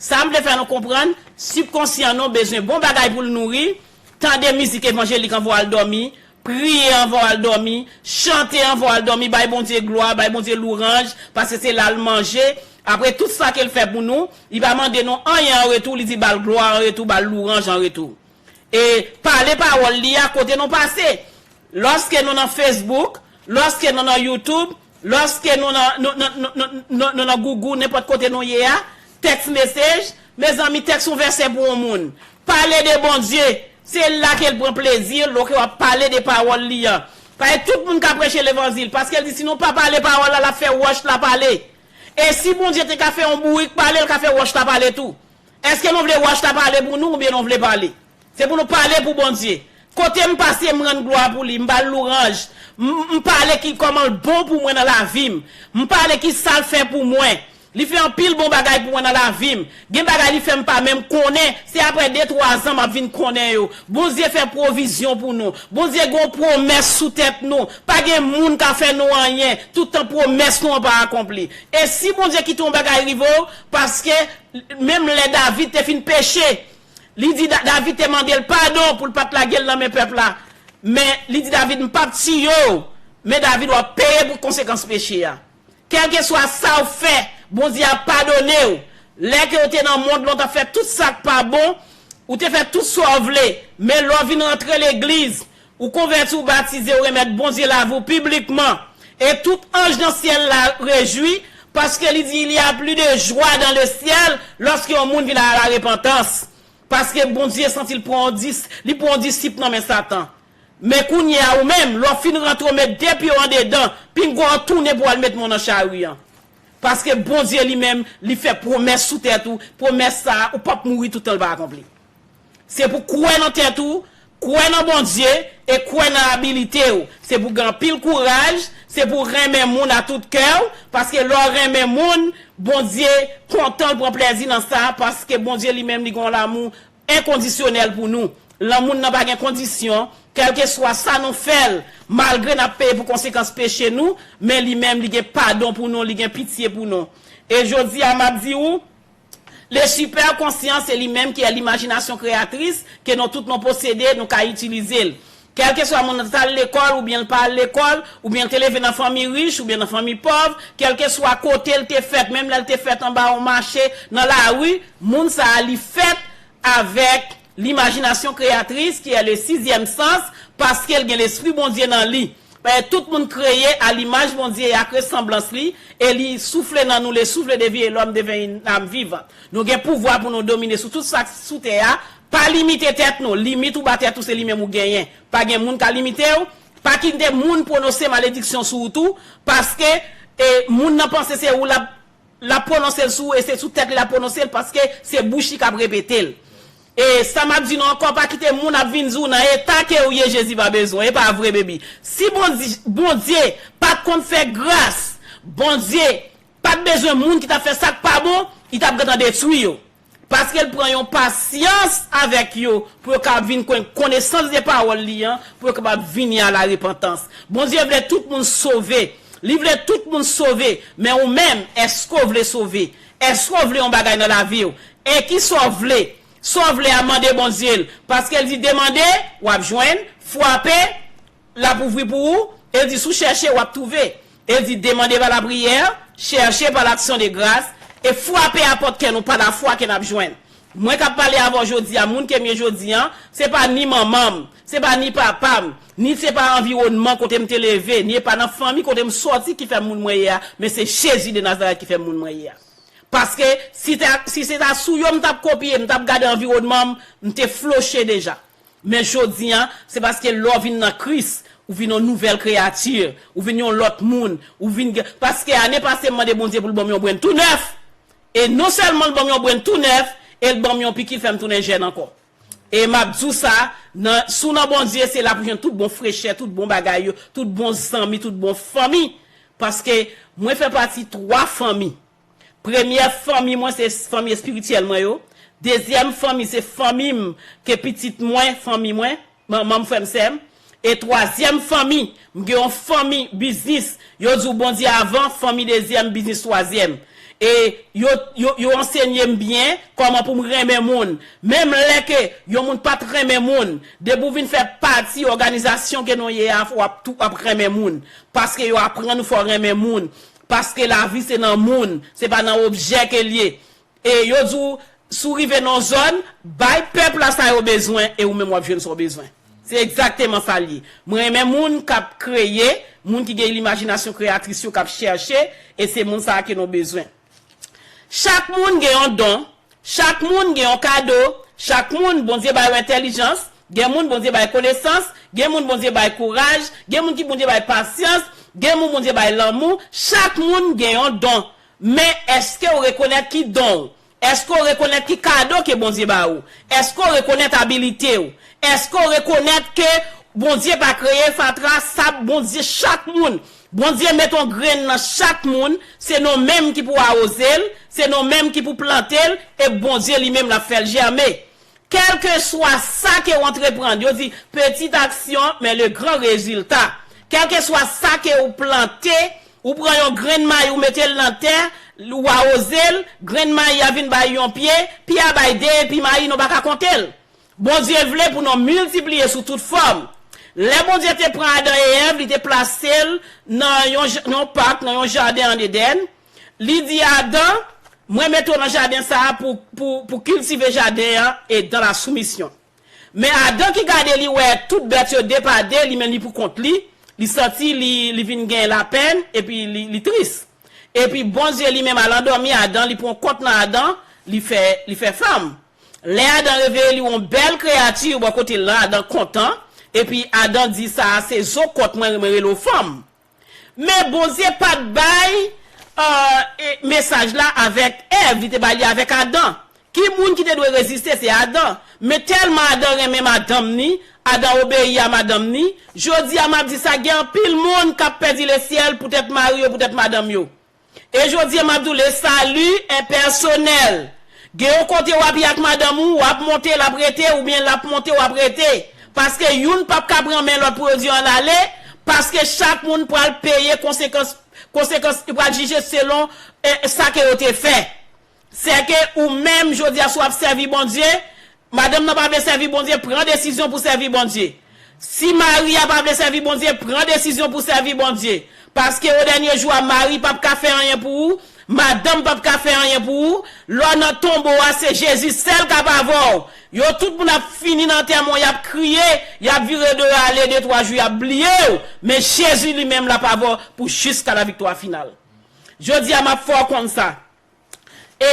Sa m vle fè nou konprann, sibkonsyan nou bezwen bon bagay pou l nouri, tande mizik evanjelik anvan w al dòmi, priye anvan w al dòmi, chante anvan w al dòmi, bay Bondye glwa, bay Bondye louranj, paske se la l manje. Apre tout sa ke l fè pou nou, li pa mande nou anyen an retou, li di ba l glwa an retou, ba l louranj an retou. E pale pawòl li a kote nou pase. Lòske nou nan Facebook, lòske nou nan YouTube, lòske nou nan, nou, nou, nou, nou, nou, nou nan Google, nenpòt kote nou ye a, text message, mezanmi, text yon vèsè pou yon moun. Pale de Bondye, se la ke l pran plezi, lòske w ap pale de pawòl li an. Paske tout moun ka preche levanjil, paske l di, "Si nou pa pale pawòl la, l ap fè wòch la pale." E si Bondye te ka fè yon bourik pale, l ka fè wòch la pale tou. Èske nou vle wòch la pale pou nou oubyen nou vle pale? Se pou nou pale pou Bondye. Kote m pase, m rann glwa pou li, m ba l louranj. M, m pale ki kòman l bon pou mwen nan lavi m. M pale ki sa l fè pou mwen. Li fè anpil bon bagay pou mwen nan lavi m. Gen bagay li fè m pa menm konnen. Se apre de, twa zan m ap vin konnen yo. Bondye fè pwovizyon pou nou. Bondye gen yon pwomès sou tèt nou. Pa gen moun ka fè nou anyen. Toutan pwomès nou an pa akonpli. E si Bondye kite yon bagay rive w, paske menm lè David te fin peche, li di Da-, David te mande l padon pou l pa t lage l nan men pèp la. Men li di David, "M p ap tiye w." Men David, w ap peye pou konsekans peche a. Kèlkeswa sa w fè, Bondye ap padone w. Lè ke w te nan mond lan, w t ap fè tout sa k pa bon, ou te fè tout sa w vle, men lè w vin rantre legliz, ou konvèti, ou batize, ou remèt Bondye lavi w piblikman, e tout anj nan syèl la rejwi, paske li di, "Il y a plus de joie dans le ciel lorsque yon moun vin à la repentance." Paske Bondye santi l pran yon dis-, li pran yon disip nan men Satan. Men kounye a ou menm, lè w fin rantre w met de pye w andedan, pinga w tounen pou w al met men w nan chari an. Paske Bondye li menm, li fè pwomès sou tèt ou, pwomès sa a, ou p ap mouri toutan l pa akonpli. Se pou kwè nan tèt ou, kwè nan Bondye, e kwè nan abilite w. Se pou gen anpil kouraj, se pou renmen moun a tout kè w, paske lè w renmen moun, Bondye kontan, l pran plezi nan sa, paske Bondye li menm, li gen yon lanmou enkondisyonèl pou nou. Lanmou l nan pa gen kondisyon, kèlkeswa sa nou fè l, malgre n ap peye pou konsekans peche nou, men li menm, li gen padon pou nou, li gen pitye pou nou. E jodi a, m ap di ou, le super conscient, se li menm ki est l'imagination créatrice, ke nou tout nou posede, nou ka itilize l. Kèlkeswa moun nan t al lekòl, oubyen l pa al lekòl, oubyen l te leve nan fanmi rich, oubyen nan fanmi pòv, kèlkeswa kote l te fèt, menm lè l te fèt anba yon mache, nan lari, moun sa a li fèt avèk Limajinasyon kreyatris, ki è le sizyèm sans, paske l gen Lespri Bondye nan li. Paske tout moun kreye a limaj Bondye e ak resanblans li, e li soufle nan nou le souffle de vie et l'homme devient une âme vivante. Nou gen pouvwa pou nou domine sou tout sa k sou tè a. Pa limite tèt nou. Limit ou ba tèt ou, se li menm ou genyen. Pa gen moun ka limite w. Pa kite moun pwononse malediksyon sou ou tou, paske e, moun nan panse se ou l ap l ap pwononse l sou ou, e se sou tèt li l ap pwononse l, paske se bouch li k ap repete l. E sa m ap di nou ankò, pa kite moun ap vin di w nan eta ke ou ye, Jezi pa bezwen. E pa vre, baby. Si Bondye, Bondye pa t konn fè gras, Bondye pa t bezwen moun ki t ap fè sa k pa bon, li t ap gentan detwi yo. Paske l pran yon pasyans avèk yo pou yo kapab vin konn konesans de pawòl li an, pou yo kapab vini a la repantans. Bondye vle tout moun sove. Li vle tout moun sove. Men ou menm, èske w vle sove? Èske w vle yon bagay nan lavi w? E ki sa w vle? Sa w vle a, mande Bondye l. Paske l di, demande, w ap jwenn, frape, l ap ouvri pou ou, e l di, si w chèche, w ap twouve. E l di, demandez par la prière, cherchez par l'action de grâce, e frape a pòt kè nou pa lafwa ke n ap jwenn. Mwen k ap pale avè w jodi a, moun ke m ye jodi a, se pa ni manman m, se pa ni papa m, ni se pa anviwònman kote m te leve, ni e pa nan fanmi kote m sòti ki fè m moun mwen ye a, men se Jezi de Nazarèt ki fè m moun mwen ye a. Paske si, ta, si se ta sou yo m t ap kopye, m t ap gade anviwònman m, m te floche deja. Men jodi a, se paske lè w vin nan Kris, ou vin yon nouvèl kreyati, ou vin yon lòt moun, ou vin gen, paske ane pase m mande Bondye pou l ban m yon brenn tou nèf. E non sèlman l ban m yon brenn tou nèf, e l ban m yon piki l fè m tounen jèn ankò. E m ap di w sa, nan, si w nan Bondye, se la pou jwenn tout bon frechè, tout bon bagay yo, tout bon zanmi, tout bon fanmi. Paske mwen fè pati twa fanmi. Premyè fanmi mwen se fanmi espirityèl mwen yo. Dezyèm fanmi se fanmi m ke pitit mwen, fanmi mwen, manman m, frè m, sè m. E twazyèm fanmi, m gen yon fanmi biznis. Yo di w Bondye avan, fanmi dezyèm, biznis twazyèm. E yo, yo, yo ansenye m byen kòman pou m renmen moun. Menm lè ke yon moun pa t renmen moun, depi w vin fè pati òganizasyon ke nou ye a, w ap tou, w ap renmen moun. Paske yo aprann ou fò w renmen moun. Paske lavi se nan moun, se pa nan objè ke l ye. E yo di w, si w rive nan yon zòn, bay pèp la sa yo bezwen, e ou menm w ap jwenn sa w bezwen. Se egzakteman sa l ye. Mwen renmen moun k ap kreye, moun ki gen limajinasyon kreyatris yo k ap chèche, e se moun sa a ke nou bezwen. Chak moun gen yon don, chak moun gen yon kado, chak moun Bondye ba yo entèlijans, gen moun Bondye bay konesans, gen moun Bondye bay kouraj, gen moun ki Bondye bay pasyans, gen moun Bondye bay lanmou, chak moun gen yon don. Men èske w rekonèt ki don w? Èske w rekonèt ki kado ke Bondye ba ou? Èske w rekonèt abilite w? Èske w rekonèt ke Bondye pa kreye fatra, sab, Bondye chak moun? Bondye met yon grenn nan chak moun, se nou menm ki pou awoze l, se nou menm ki pou plante l, e Bondye li menm l ap fè l jèmen. Kèlkeswa sa ke w antreprann, yo di, petite action, mais le grand résultat. Kèlkeswa sa ke w plante, ou pran yon grenn mayi, ou mete l nan tè, ou awoze l, grenn mayi a vin bay yon pye, pye a bay de, epi mayi nou pa ka konte l. Bondye vle pou nou miltipliye sou tout fòm. Lè Bondye te pran Adan e Èv, li te plase l nan yon, j- yon pak, nan yon jaden an Edenn. Li di Adan, mwen mete w nan jaden sa a pou, pou, pou kiltive jaden an e dans la soumission. Men Adan ki gade li wè tout bèt yo de pa de, li menm li pou kont li, li santi li, li vin gen lapenn, epi li, li tris. Epi Bondye li menm al andòmi Adan, li pran kont nan Adan, li fè, li fè fanm. Lè Adan reveye li wè yon bèl kreyati bò kote l lan, Adan kontan, epi Adan di sa a se zo kont mwen, mwen rele w fanm. Men Bondye pa t bay uh, e, mesaj la avèk Èv, li te bay li avèk Adan. Ki moun ki te dwe reziste se Adan. Men tèlman Adan renmen madanm ni, Adan obeyi a madanm ni, jodi a m ap di sa, gen anpil moun k ap pèdi lesyèl poutèt mari yo, poutèt madanm yo. E jodi a m ap di w, le salut est personnel. Gen yon kote w ap ye ak madanm ou, w ap monte, l ap rete, oubyen l ap monte, w ap rete. Paske youn p ap ka pran men lòt pou yo di ann ale, paske chak moun pral peye konsekans, konsekans, li pral jije selon eh, sa ke yo te fè. Sèke ou menm, jodi a, si w ap sèvi Bondye, madanm nan pa vle sèvi Bondye, pran desizyon pou sèvi Bondye. Si mari a pa vle sèvi Bondye, pran desizyon pou sèvi Bondye. Paske o dènye jou a, mari p ap ka fè anyen pou ou, Madanm p ap ka fè anyen pou ou. Lè w nan tonbo a, se Jezi sèl k ap avè w. Yo tout moun ap fini nan antèman w, y ap kriye, y ap vire do yo ale de twa jou, y ap bliye w. Men Jezi li menm l ap avè w pou jiska laviktwa final. Jodi a, m ap fè w konn sa. E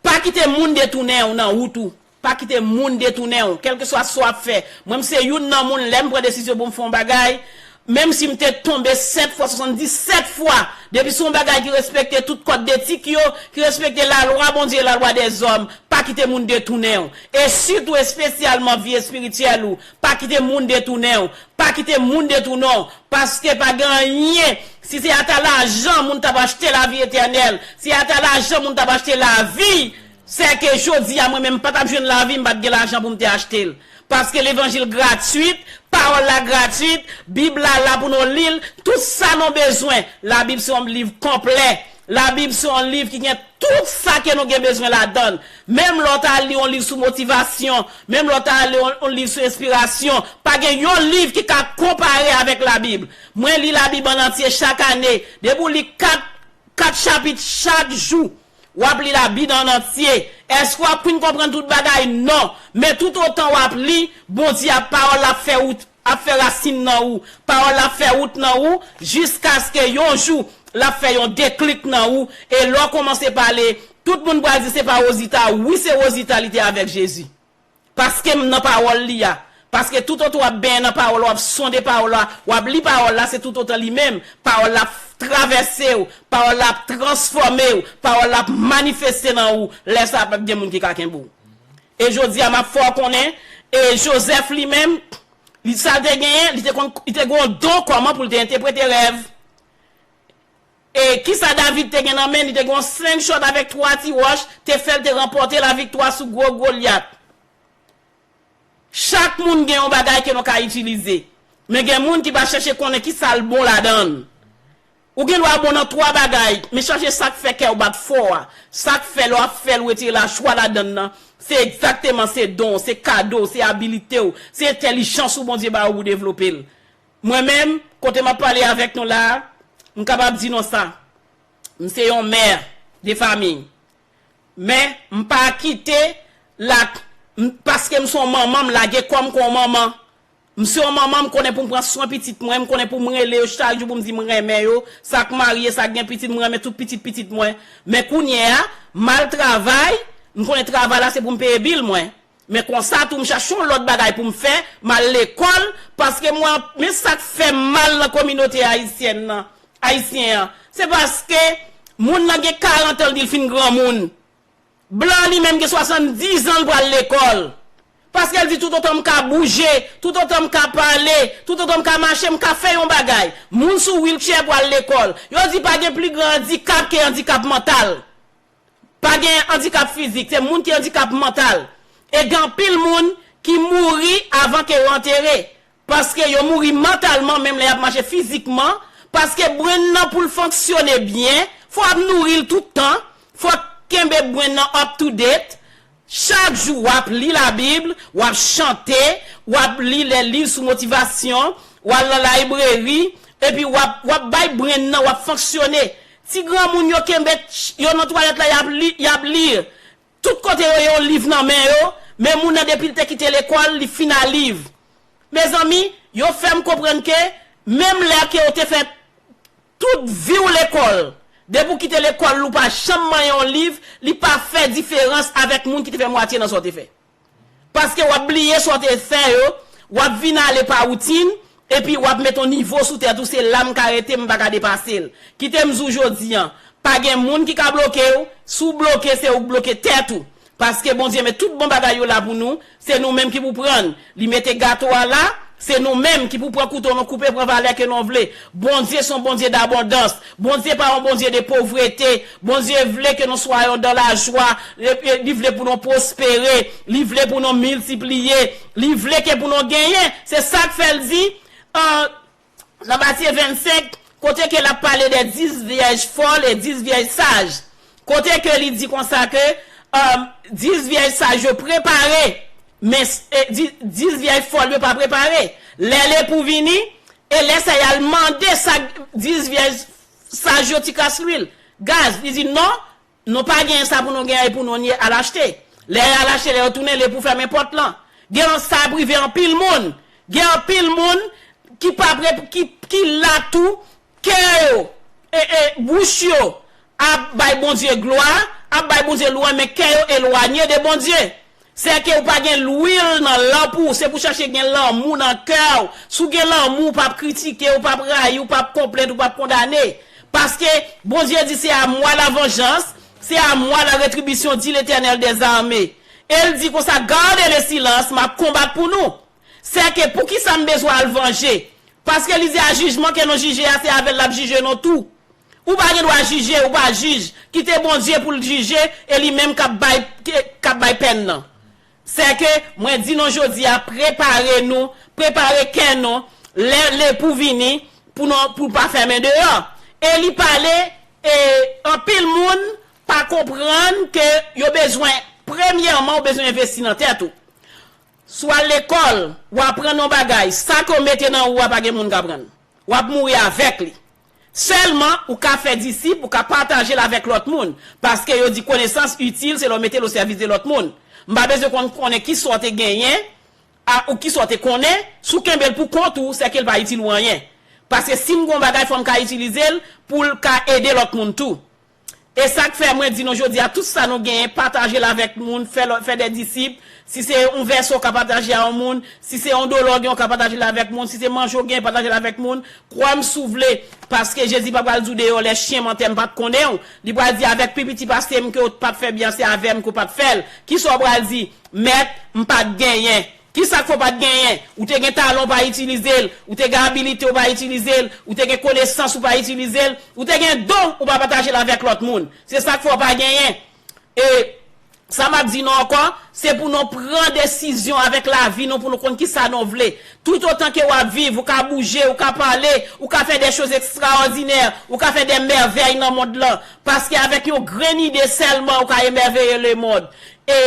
pa kite moun detounen w nan wout ou. Pa kite moun detounen w, kèlkeswa sa w ap fè. Mwen, m se youn nan moun, lè m pran desizyon pou m fè yon bagay, menm si m te tonbe sèt fwa, swasanndisèt fwa, depi se yon bagay ki respekte tout kòd detik yo, ki respekte lalwa Bondye, lalwa dèzòm, pa kite moun detounen w. E sitou, espesyalman, vi espirityèl ou, pa kite moun detounen w. Pa kite moun detounen w, paske pa gen anyen. Si se ata lajan moun t ap achte lavi etènèl, si ata lajan moun t ap achte lavi, sèke jodi a mwen menm m pa t ap jwenn lavi, m pa t gen lajan pou m te achte l. Paske levanjil gratwit, pawòl la gratwit, Bib la la pou nou li l, tout sa nou bezwen. Labib se yon liv konplè. Labib se yon liv ki gen tout sa ke nou gen bezwen ladan l. Menm lè w ta li yon liv sou motivasyon, menm lè w ta li yon, yon liv sou enspirasyon, pa gen yon liv ki ka konpare avèk Labib. Mwen li Labib an antye chak ane. Depi w li kat, kat chapit chak jou, w ap li Labib an antye. Èske w ap fin konprann tout bagay? Non. Men toutotan w ap li, Bondye ap, pawòl la ap fè wout ap fè rasin nan ou, pawòl la ap fè wout nan ou, jiskaske yon jou, l ap fè yon deklik nan ou, e lè w kòmanse pale, tout moun pral di se pa Wozita, wi se Wozita li te avèk Jezi. Paske m nan pawòl li a. Paske toutotan w ap benyen nan pawòl la, w ap sonde pawòl la, w ap li pawòl la, se toutotan li menm, pawòl la ap travèse w, pawòl la ap transfòme w, pawòl la ap manifeste nan ou, lè sa a p ap gen moun ki ka kenbe w. E jodi a, m ap fè w konnen, e Jozèf li menm, li sa l te genyen, li te konn, li te gen yon don kòman pou l te entèprete rèv. E kisa David te gen nan men, li te gen yon slingshot avèk twa ti wòch, te fè l te ranpòte laviktwa sou gwo Golyat. Chak moun gen yon bagay ke nou ka itilize. Men gen moun ki pa chèche konnen kisa l bon ladan l. Ou gen dwa bon nan twa bagay, men chache sa k fè kè w bat fò a. Sa k fè lè w ap fè l, ou retire lajwa ladan l nan. Se egzakteman, se don w, se kado w, se abilite w, se entèlijans ou Bondye ba ou pou w devlope l. Mwen menm, kote m ap pale avèk nou la a, m kapab di nou sa. M se yon mè de fanmi. Men, m pa kite la, m, paske m se yon manman, m lage kò m kon yon manman. M se yon manman, m konnen pou m pran swen pitit mwen, m konnen pou m rele yo chak jou pou m di m renmen yo, sa k marye, sa k gen pitit, m renmen tout pitit pitit mwen. Men kounye a, m al travay, m konnen travay la se pou m peye bil mwen. Men konsa tou, m chache yon lòt bagay pou m fè, m al lekòl, paske mwen, men sa k fè m mal nan kominote ayisyèn nan, ayisyen an, se paske moun nan gen karant an, l di l fin granmoun. Blan li menm gen swasanndizan, l pral lekòl. Paske l di, toutotan m ka bouje, toutotan m ka pale, toutotan m ka mache, m ka fè yon bagay. Moun sou wheelchair pral lekòl. Yo di pa gen pli gran andikap ke andikap mantal. Pa gen andikap fizik, se moun ki andikap mantal. E gen anpil moun ki mouri avan ke yo antere. Paske yo mouri mantalman, menm lè y ap mache fizikman, paske brenn nan pou l fonksyone byen, fò w ap nouri l tout tan, fò w kenbe brenn nan up to date. Chak jou w ap li Labib, w ap chante, w ap li lè liv sou motivasyon, w al nan library, epi w ap, w ap bay brenn nan, w ap fonksyone. Ti granmoun yo kenbe, yo nan twalèt la, y ap li, y ap li. Tout kote yo ye, yon liv nan men yo, men moun nan depi l te kite lekòl, li fin a liv. Mezanmi, yo fè m konprann ke menm lè ke w te fè tout vi w lekòl, depi w kite lekòl, ou pa janm manyen yon liv, li pa fè diferans avèk moun ki te fè mwatye nan sa w te fè. Paske w ap bliye sa w te fè yo, w ap vin ale pa woutin, epi w ap met yon nivo sou tèt ou, se la m ka rete, m pa ka depase l. Kite m di w jodi a, pa gen moun ki ka bloke w, si w bloke, se ou k bloke tèt ou. Paske Bondye met tout bon bagay yo la pou nou, se nou menm ki pou pran l. Li mete gato a la, se nou menm ki pou pran kouto nou koupe, pran valè ke nou vle. Bondye se yon Bondye dabondans. Bondye pa yon Bondye de povrete. Bondye vle ke nou swayon dan lajwa. Li, li vle pou nou pwospere. Li vle pou nou miltipliye. Li vle ke pou nou genyen. Se sa k fè l di, an, nan Matye vennsenk, kote ke l ap pale de dis vyèj fòl e dis vyèj saj. Kote ke li di konsa ke, um, dis vyèj saj yo prepare, men, e, di, dis vyèj fòl yo pa prepare. Lè lepou vini, e lè sa y al mande sa dis vyèj saj yo ti kras lwil. gaz. Li di, "Non, nou pa gen sa pou nou gen, e pou nou, nou al achte." Lè y al achte, lè yo tounen, li pou fèmen pòt lan. Gen sa ap rive anpil moun. Gen anpil moun ki pa pre, ki, ki la tou, kè yo, e, e, bouch yo ap bay Bondye glwa, ap bay Bondye lwanj, men kè yo elwanye de Bondye. Sèke ou pa gen lwil nan lanp ou, se pou chache gen lanmou nan kè w. Si w gen lanmou, ou p ap kritike, ou p ap rayi, ou p ap konplent, ou p ap kondane. Paske Bondye di, "C'est à moi la vengeance, c'est à moi la rétribution, dit l'Éternel des armées." E l di konsa, "Gardez le silence, m ap konbat pou nou." Sèke poukisa m bezwen al vanje? Paske li di a jijman ke nou jije a, se avè l l ap jije nou tou. Ou pa gen dwa jije, ou pa jij. Kite Bondye pou l jije, e li menm k ap bay, k ap bay pèn nan. Sèke, mwen di nou jodi a, prepare nou, prepare kè nou, lè, lè pou vini, pou nou, pou pa fèmen deyò. E li pale, e anpil moun pa konprann ke yo bezwen, premyèman, ou bezwen envesti nan tèt ou. Si w al lekòl, w aprann yon bagay, sa ke w mete nan ou a, pa gen moun k aprann. W ap mouri avèk li. Sèlman, ou ka fè disip, ou ka pataje l avèk lòt moun. Paske yo di konesans itil, se lè w mete l o sèvis de lòt moun. M pa bezwen konn, konnen kisa w te genyen, a, ou kisa w te konnen, si w kenbe l pou kont ou, sèke l pa itil ou anyen. Paske si m gen yon bagay, fò m ka itilize l pou l ka ede lòt moun tou. E sa k fè mwen di nou jodi a, tout sa nou genyen, pataje l avèk moun, fè lòt, fè de disip. Si se yon vèso, w ka pataje a yon moun. Si se yon dolo w gen, w ka pataje l avèk moun. Si se manje w gen, pataje l avèk moun. Kwè m si w vle, paske Jezi pa pral di w deyò, les chiens mangeaient, m pa t konnen w. Li pral di, avèk pi piti pase m ke w pa t fè byen, se avè m ke w pa t fè l. Kisa w pral di? Mèt, m pa t genyen. Kisa k fè w pa t genyen? Ou te gen talan, ou pa itilize l. Ou te gen abilite, ou pa itilize l. Ou te gen konesans, ou pa itilize l. Ou te gen don, ou pa pataje l avèk lòt moun. Se sa k fè w pa genyen. E sa m ap di nou ankò, se pou nou pran desizyon avèk lavi nou, pou nou konn kisa nou vle. Toutotan ke w ap viv, ou ka bouje, ou ka pale, ou ka fè de choz ekstraòdinè, ou ka fè de mèvèy nan mond lan. Paske avèk yon grenn ide sèlman, ou ka emèveye lemonn. E,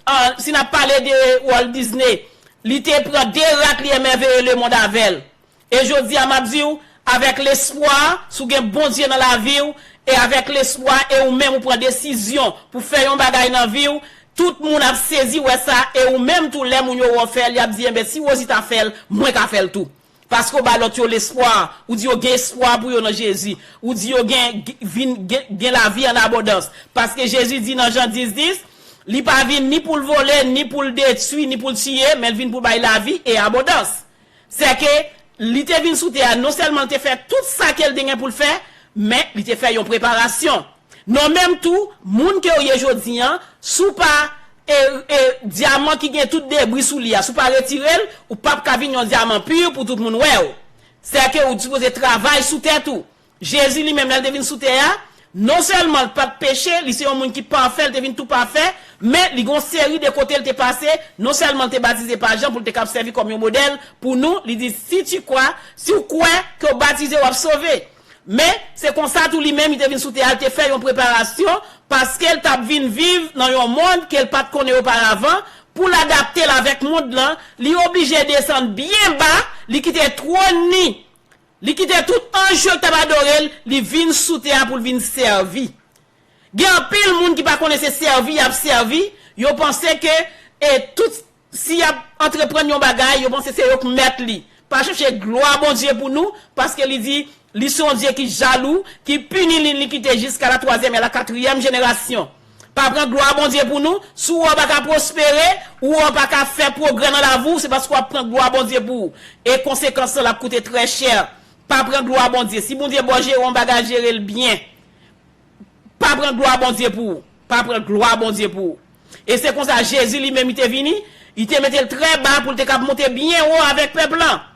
ah, si n ap pale de Walt Disney, li te pran de rat, li emèveye lemonn avè l. E jodi a, m ap di w, avèk lespwa, si w gen Bondye nan lavi w, e avèk lespwa, e ou menm ou pran desizyon pou fè yon bagay nan vi w, tout moun ap sezi wè sa, e ou menm tou, lè moun yo wè w fè l, y ap di, "Enben, si Rosita fè l, mwen ka fè l tou." Paske w ba lòt yo lespwa, ou di yo gen espwa pou yo nan Jezi, ou di yo gen, vin, gen, gen lavi an abondans. Paske Jezi di nan Jan dis dis, li pa vin ni pou l vole, ni pou l detwi, ni pou l tiye, men l vin pou l bay lavi e abondans. Sèke li te vin sou tè a, non sèlman l te fè tout sa ke l te gen pou l fè, men li te fè yon preparasyon. Non, menm tou, moun ke w ye jodi a, si w pa, e, e, dyaman ki gen tout debri sou li a, si w pa retire l, ou p ap ka vin yon dyaman pi pou tout moun wè w. Sèke ou sipoze travay sou tèt ou. Jezi li menm, lè l te vin sou tè a, non sèlman l pa t peche, li se yon moun ki pafè, l te vin tou pafè, men li gen yon seri de kote l te pase, non sèlman l te batize pa Jan pou l te kab sèvi kòm yon modèl pou nou, li di, "Si tu crois, si w kwè ke w batize, w ap sove." Men, se konsa tou li menm, li te vin sou tè a, l te fè yon preparasyon, paske l t ap vin viv nan yon mond ke l pa t konnen oparavan, pou l adapte l avèk mond lan, li oblije desann byen ba, li kite twòn li, li kite tout anj yo k t ap adore l, li vin sou tè a pou l vin sèvi. Gen anpil moun ki pa konnen se sèvi y ap sèvi, yo panse ke, e, tout, si y ap antreprann yon bagay, yo panse se yo k mèt li. Pa chèche glwa Bondye pou nou, paske li di, li se yon Dye ki jalou, ki pini l inikite jiska la twazyèm e la katriyèm jenerasyon. Pa pran glwa Bondye pou nou. Si w wè w pa ka pwospere, ou wè w pa ka fè pwogrè nan lavi w, se paske w ap pran glwa Bondye pou ou. E konsekans lan, l ap koute trè chè. Pa pran glwa Bondye. Si Bondye ba w jere yon bagay, jere l byen. Pa pran glwa Bondye pou ou. Pa pran glwa Bondye pou ou. E se konsa Jezi li menm, li te vini, li te mete l trè ba pou l te kab monte byen wo avèk pèp lan.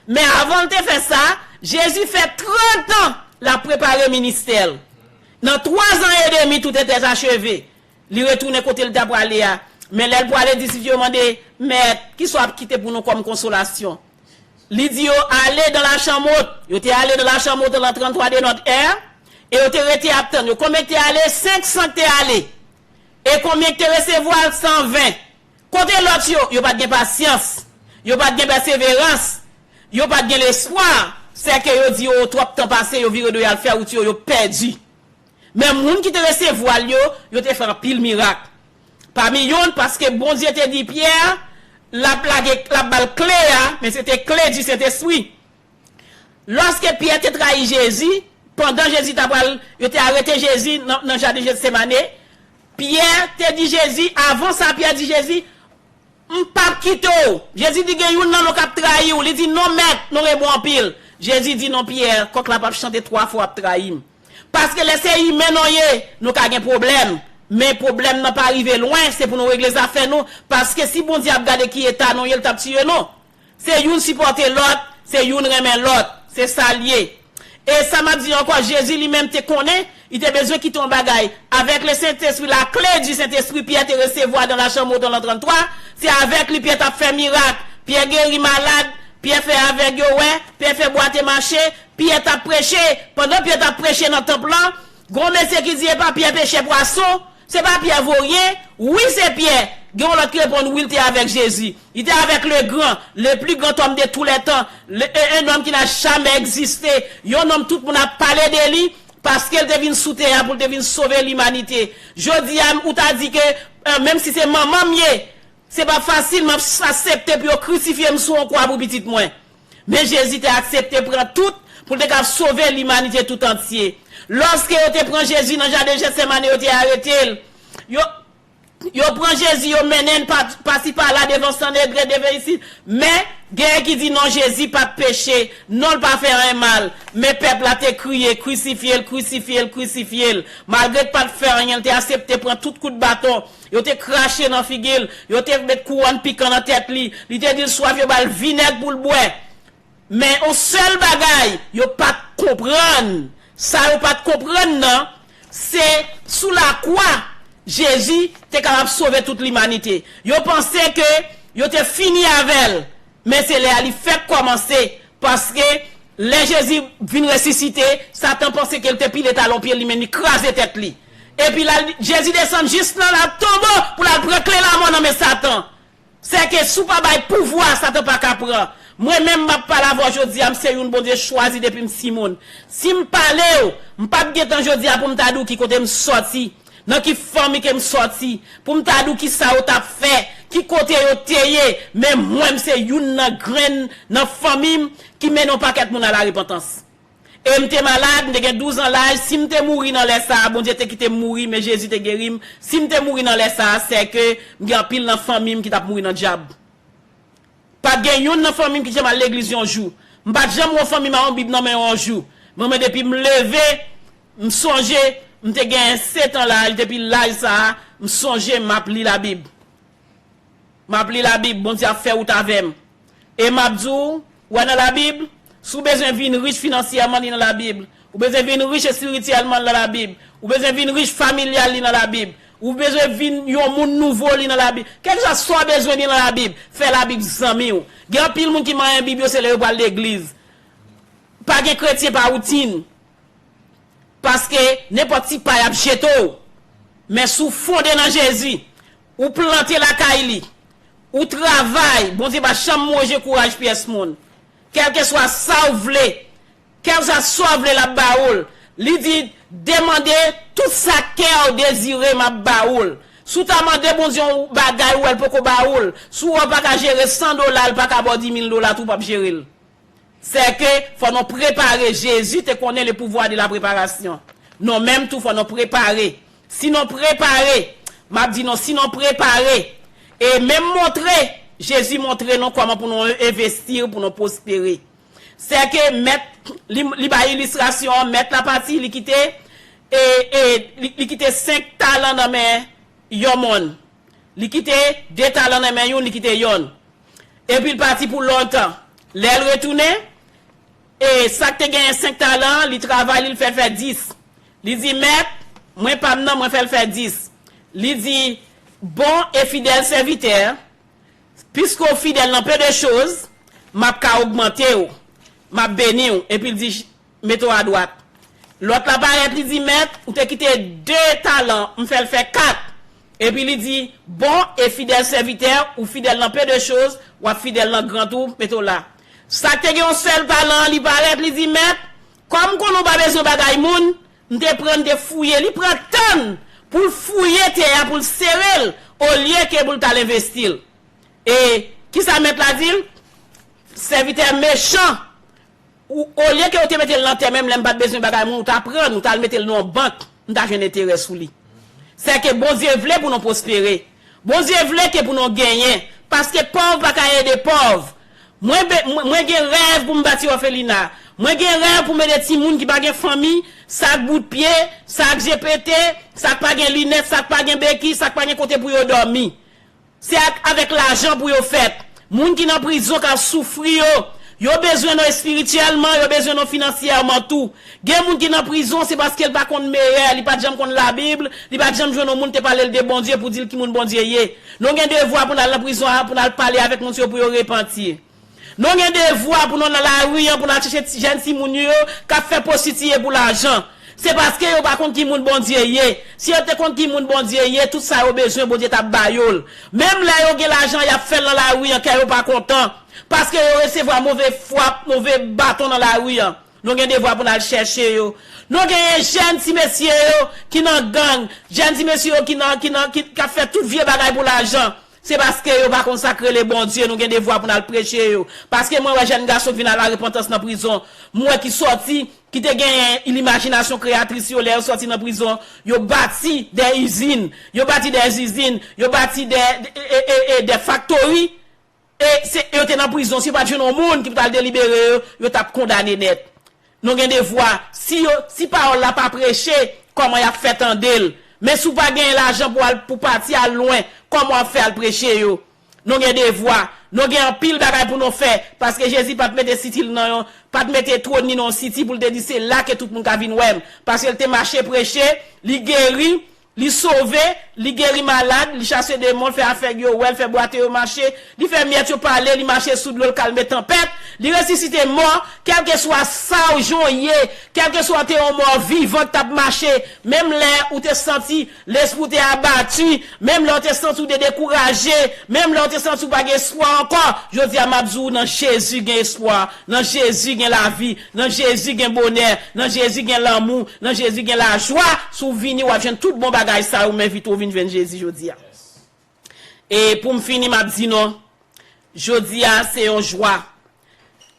Men avan l te fè sa, Jezi fè trant an l ap prepare ministè l. Nan twa zan edemi, tout était achevé. Li retounen kote l ta prale a. Men lè l prale, disip yo mande, "Mèt, kisa w ap kite pou nou kòm konsolasyon?" Li di yo, "Allez dans la chambre haute." Yo te ale nan lachanm otan lan, trant twa de notre ère, e yo te rete ap tann yo. Konbyen k te ale? Senk san k te ale. E konbyen k te resevwa l? San ven. Kote lòt yo? Yo pa t gen pasyans. Yo pa t gen pèseverans. Yo pa t gen lespwa. Sèke yo di yo twòp tan pase, yo vire do y al fè wout yo, yo pèdi. Men moun ki te resevwa l yo, yo te fè anpil mirak. Pami youn, paske Bondye te di Pyè, l ap lage, l ap ba l kle a, men se te kle di Sentespri. Lòske Pyè te trayi Jezi, pandan Jezi ta pral, yo te arete Jezi nan, nan jaden Jetsemane, Pyè te di Jezi, avan sa, Pyè di Jezi, "M p ap kite w." Jezi di, "Gen youn nan nou k ap trayi w." Li di, "Non, Mèt, non, e bon anpil." Jezi di, "Non, Pyè, kòk la p ap chante twa fwa w ap trayi m." Paske lè se imen nou ye, nou ka gen pwoblèm. Men pwoblèm nan pa rive lwen, se pou nou regle zafè nou. Paske si Bondye ap gade ki eta nou ye, l t ap tiye nou. Se youn sipòte lòt, se youn renmen lòt. Se sa l ye. E sa m ap di ankò, Jezi li menm te konnen, li te bezwen kite yon bagay. Avec le Saint-Esprit, la clé du Saint-Esprit, Pyè te resevwa dans la chambre dans l'an tranntrwa, se avèk li Pyè t ap fè mirak. Pyè geri malad, Pyè fè avèg yo wè, Pyè fè bwate mache, Pyè t ap preche. Pandan Pyè t ap preche nan tanp lan, gon mesye ki di, "E pa Pyè pechè pwason?" Se pa Pyè voryen? Wi, se Pyè. Gen yon lòt ki reponn, wi, l te avèk Jezi. Li te avèk le gran, le plus grand homme de tous les temps, le, un, un homme qui n'a jamais existé. Yon nonm tout moun ap pale de li, paske l te vin sou tè a pou l te vin sove limanite. Jodi a, ou ta di ke, eh, menm si se manman m ye, se pa fasil, m ap aksepte pou yo krisifye m sou yon kwa pou pitit mwen. Men Jezi te aksepte pran tout pou l te kab sove limanite tout antye. Lòske yo te pran Jezi nan jaden Jetsemane, yo te arete l. Yo, yo pran Jezi, yo mennen l pa, pasi pala, devan Sanedren, devan isit. Men, genyen ki di non, Jezi pa t peche, non, l pa fè anyen mal. Men pèp la te kriye, "Krisifye l, krisifye l, krisifye l." Malgre l pa t fè anyen, l te aksepte pran tout kout baton. Yo te krache nan figi l, yo te met kouwòn pikan nan tèt li. Li te di l swaf, yo ba l vinèg pou l bwè. Men yon sèl bagay, yo pa t konprann. Sa yo pa t konprann nan, se sou lakwa, Jezi te kapab sove tout limanite. Yo panse ke yo te fini avè l, men se lè a li fèk kòmanse, paske lè Jezi vin resisite, Satan panse ke l te pile talon pye li, men li kraze tèt li. Epi la, Jezi desann jis nan la tonbo pou l al pran kle lamò nan men Satan. Sèke si w pa bay pouvwa, Satan pa ka pran. Mwen menm, m ap pale avè w jodi a, m se youn Bondye chwazi depi m timoun. Si m pale w, m p ap gentan jodi a pou m ta di w ki kote m sòti, nan ki fanmi ke m sòti, pou m ta di w ki sa yo t ap fè, ki kote yo te ye, men mwen, m se youn nan grenn nan fanmi m ki mennen yon pakèt moun a la repantans. E m te malad, m te gen douz an laj. Si m te mouri nan lè sa a, Bondye te kite m mouri, men Jezi te geri m. Si m te mouri nan lè sa a, sèke m gen anpil nan fanmi m ki t ap mouri nan dyab. Pa t gen youn nan fanmi m ki janm al legliz yon jou. M pa t janm wè yon fanmi m a yon Bib nan men yo yon jou. Men mwen, depi m leve, m sonje, m te gen sèt an laj, depi laj sa a, m sonje m ap li Labib. M ap li Labib, Bondye ap fè wout avè m. E m ap di w, ou wè nan Labib, si w bezwen vin rich finansyèman, li nan Labib. Ou bezwen vin rich espirityèlman, li nan Labib. Ou bezwen vin rich familyal, li nan Labib. Ou bezwen vin yon moun nouvo, li nan Labib. Kèlkeswa sa w bezwen, li nan Labib. Fè Labib zanmi w. Gen anpil moun ki manyen Bib yo, se lè yo pral legliz. Pa gen kretyen pa woutin. Paske nenpòt ti pa y ap jete w. Men si w fonde nan Jezi, ou plante lakay li, ou travay, Bondye pa janm manje kouraj pyès moun. Kèlkeswa sa w vle, kèlkeswa sa w vle, l ap ba ou l. Li di, demande tout sa kè w dezire, m ap ba ou l. Si w ta mande Bondye yon bagay, ou wè l poko ba ou l. Si w wè w pa ka jere san dola, l pa ka ba w di mil dola tou, w p ap jere l. Sèke fò nou prepare. Jezi te konnen le pouvoir de la préparation. Nou menm tou, fò nou prepare. Si nou prepare, m ap di nou, si nou prepare, e menm montre, Jezi montre nou kòman pou nou envesti, pou nou pwospere. Sèke mèt, li, li bay ilistrasyon an, mèt la pati, li kite, e, e, li, li kite senk talan nan men yon moun. Li kite de talan nan men youn, li kite yonn. Epi l pati pou lontan. Lè l retounen, e sa k te genyen senk talan an, li travay li, l fè l fè dis. Li di, "Mèt, mwen pa m nan, mwen fè l fè dis." Li di, "Bon e fidèl sèvitè, piske w fidèl nan pe de choz, m ap ka ogmante w, m ap beni w." Epi l di, "Mete w adwat." Lòt la parèt, li di, "Mèt, ou te kite de talan, m fè l fè kat." Epi li di, "Bon e fidèl sèvitè, ou fidèl nan pe de choz, w ap fidèl nan gran tou, mete w la." Sa k te gen yon sèl talan an, li parèt, li di, "Mèt, kòm m konnen w pa bezwen bagay moun, M te pran, m te fouye. Li pran tan l pou l fouye tè a, pou l sere l, olye ke pou l t al envesti l. E kisa mèt la di l? Sèvitè mechan, ou, olye ke ou te mete l nan tè, menm lè m pa t bezwen bagay mwen, ou ta pran l, ou t al mete l nan yon bank, m ta jwenn enterè sou li. Sèke Bondye vle pou nou pwospere. Bondye vle ke pou nou genyen. Paske pòv pa ka ede pòv. Mwen, be- mwen, mwen gen rèv pou m bati òfelina. Mwen gen rèv pou m ede timoun ki pa gen fanmi, sa k bout pye, sa k je pete, sa k pa gen linèt, sa k pa gen beki, sa k pa gen kote pou yo dòmi. Se ak, avèk lajan pou yo fèt. Moun ki nan prizon k ap soufri yo, yo bezwen nou espirityèlman, yo bezwen nou finansyèman tou. Gen moun ki nan prizon, se paske l pa konn meyè, li pa t janm konn Labib, li pa t janm jwenn yon moun te pale l de Bondye pou di l ki moun Bondye ye. Nou gen devwa pou n al nan prizon an, pou n al pale avèk moun sa yo pou yo repanti. Nou gen devwa pou nou nan lari an, pou n al chèche ti, jèn timoun yo k ap fè pwostitiye pou lajan. Se paske yo pa konn ki moun Bondye ye. Si yo te konn ki moun Bondye ye, tout sa yo bezwen, Bondye t ap ba yo l. Menm lè yo gen lajan, y ap fè l nan lari an, kè yo pa kontan. Paske yo resevwa move fwap, move baton nan lari an. Nou gen devwa pou n al chèche yo. Nou genyen jèn ti mesye yo ki nan gang, jèn ti mesye yo ki nan, ki nan, ki, k ap fè tout vye bagay pou lajan. Se paske yo pa konn sa k rele Bondye, nou gen devwa pou n al preche yo. Paske mwen wè jèn gason ki vin a la repantans nan prizon, mwen wè ki sòti, ki te genyen limajinasyon kreyatris yo, lè yo sòti nan prizon, yo bati de izin, yo bati de izin, yo bati de, de, e, e, e, de faktori, e se, yo te nan prizon, si yo pa t jwenn yon moun ki pou t al delibere yo, yo t ap kondane nèt. Nou gen devwa, si yo, si pawòl la pa preche, kòman y ap fè tande l? Men si w pa genyen lajan pou al, pou pati al lwen, kòman w ap fè al preche yo? Nou gen devwa, nou gen anpil bagay pou nou fè, paske Jezi pa t mete siti l nan yon, pa t mete twòn li nan yon siti pou l te di se la ke tout moun ka vin wè m, paske l te mache preche, li geri, li sove, li geri malad, li chase demon, l fè avèg yo wè, l fè bwate yo mache, li fè myèt yo pale, li mache sou dlo, l kalme tanpèt, li resisite mò, kèlkeswa sa w jan w ye, kèlkeswa w te yon mò vivan k t ap mache, menm lè ou te santi lespri w te abati, menm lè w te santi w te dekouraje, menm lè w te santi w pa gen espwa ankò, jodi a m ap di w nan Jezi gen espwa, nan Jezi gen lavi, nan Jezi gen bonè, nan Jezi gen lanmou, nan Jezi gen lajwa. Si w vini, w ap jwenn tout bon bagay sa yo, m envite w vin jwenn Jezi jodi a. E pou m fini, m ap di nou, jodi a se yon jwa.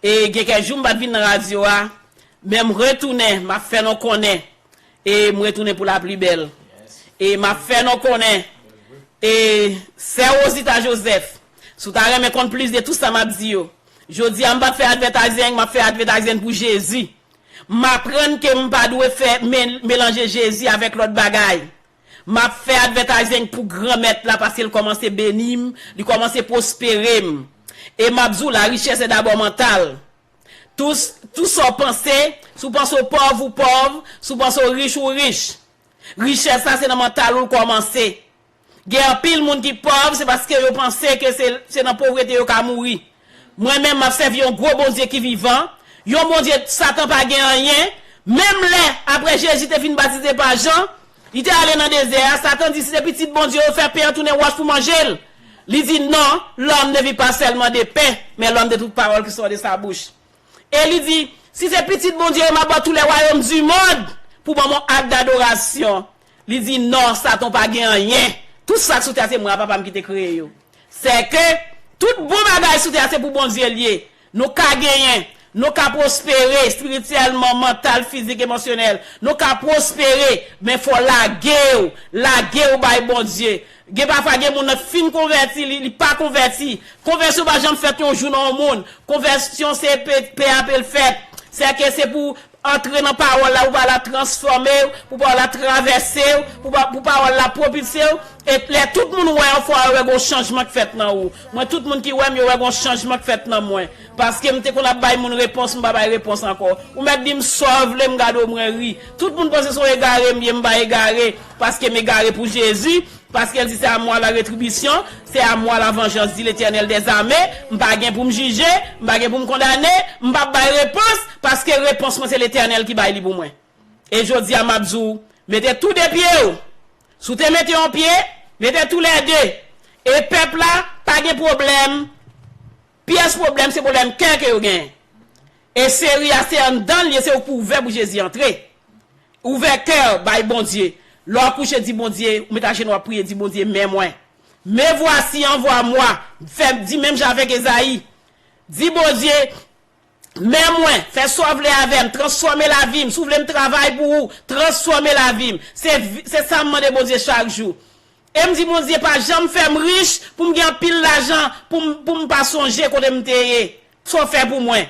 E gen kèk jou m pa t vin nan radyo a, men m retounen, m ap fè nou konnen. E m retounen pou la pli bèl. E m ap fè nou konnen. E sè Rosita Joseph, si w ta renmen konn plis de tout sa m ap di yo, jodi a m p ap fè advertising, m ap fè advertising pou Jezi. M aprann ke m pa dwe fè men- melanje Jezi avèk lòt bagay. M ap fè advertising pou Granmèt la paske l kòmanse beni m, li kòmanse pwospere m. E m ap di w, la richesse est d'abord mentale. Tou, tou sa w panse, si w panse w pòv, ou pòv, si w panse w rich, ou rich. Richès la se nan mantal ou l kòmanse. Gen anpil moun ki pòv, se paske yo panse ke se, se nan povrete yo ka mouri. Mwen menm, m ap sèvi yon gwo Bondye ki vivan, yon Bondye Satan pa gen anyen. Menm lè, apre Jezi te fin batize pa Jan, li te ale nan dezè a, Satan di, "Si se pitit Bondye, yo fè pen an tounen wòch pou manje l." Li di, "Non, l'homme ne vit pas seulement de pain, mais l'homme de toute parole qui sort de sa bouche." E li di, "Si se pitit Bondye yo, m ap ba w tout le wayòm di mond pou ban m yon ak dadorasyon." Li di, "Non, Satan pa gen anyen. Tout sa k sou tè a se mwen ak Papa m ki te kreye yo." Sèke tout bon bagay sou tè a se pou Bondye l ye. Nou ka genyen, nou ka pwospere espirityèlman, mantal, fizik, emosyonèl. Nou ka pwospere, men fò w lage w, lage w bay Bondye. Gen pafwa gen moun nan fin konvèti, li, li pa konvèti. Konvèsyon pa janm fèt yon jou nan yon moun. Konvèsyon se pe, pe a pe l fèt. Sèke se pou antre nan pawòl la, pou pawòl la transfòme w, pou pawòl la travèse w, pou pa, pou pawòl la pwopilse w. E lè tout moun wè w, fò yo wè gon chanjman k fèt nan ou. Mwen, tout moun ki wè m, yo wè gon chanjman k fèt nan mwen. Paske m te konn ap bay moun repons, m pa bay repons ankò. Ou mèt di m sa w vle, m gade w, mwen ri. Tout moun panse se yon egare m ye, m pa egare. Paske m egare pou Jezi. Paske l di, "C'est à moi la rétribution, c'est à moi la vengeance, dit l'Éternel des armées." M pa gen pou m jije, m pa gen pou m kondane, m p ap bay repons, paske repons mwen se Letènèl ki bay li pou mwen. E jodi a, m ap di w, mete tou de pye w. Si w te mete yon pye, mete tou lè de. E pèp la, pa gen pwoblèm. Pyès pwoblèm, se pwoblèm kè ke yo genyen. E seri a, se anndan l ye, se ou k pou ouvè pou Jezi antre. Ouvè kè w bay Bondye. Lè w kouche, di Bondye, ou met ajenou w ap priye, di Bondye, men mwen. Me voici, envoie-moi. Fè, di menm jan avèk Ezayi. Di Bondye, men mwen, fè sa w vle avè m, transfòme lavi m. Si w vle m travay pou ou, transfòme lavi m. Se, se sa m mande Bondye chak jou. E m di Bondye, pa janm fè m rich pou m gen anpil lajan, pou m, pou m pa sonje kote m te ye. Sa w fè pou mwen.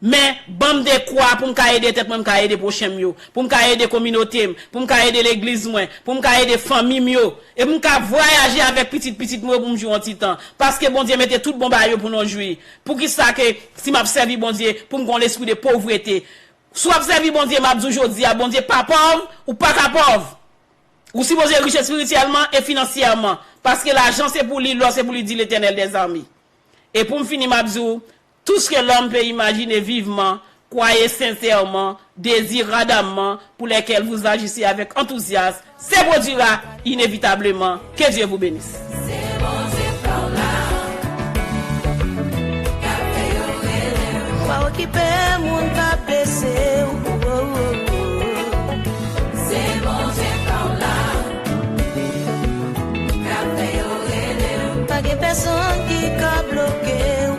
Men, ban m dekwa pou m ka ede tèt mwen, m ka ede pwochen m yo, pou m ka ede kominote m, pou m ka ede legliz mwen, pou m ka ede fanmi m yo, e pou m ka vwayaje avèk pitit pitit mwen yo pou m jwi yon ti tan. Paske Bondye mete tout bon bagay yo pou nou jwi. Poukisa ke si m ap sèvi Bondye, pou m gen yon lespri de povrete? Si w ap sèvi Bondye, m ap di w jodi a, Bondye pa pòv, ou pa ka pòv. Ou sipoze rich espirityèlman e finansyèman, paske lajan se pou li, lò se pou li, di Letènèl dèzame. E pou m fini, m ap di w, tout ce que l'homme peut imaginer vivement, croyez sincèrement, désirez ardemment, pour lesquels vous agissez avec enthousiasme, se produira inévitablement. Que Dieu vous bénisse. Pa okipe moun k ap blese w. Se Bondye pa w la. Pa gen pèsonn ki ka bloke w.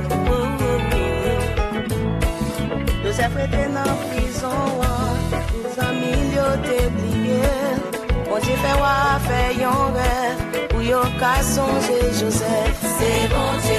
Jozèf rete nan prizon an, tout zanmi l yo te bliye l. Bondye fè wa fè yon rèv pou yo ka sonje Jozèf. Se Bondye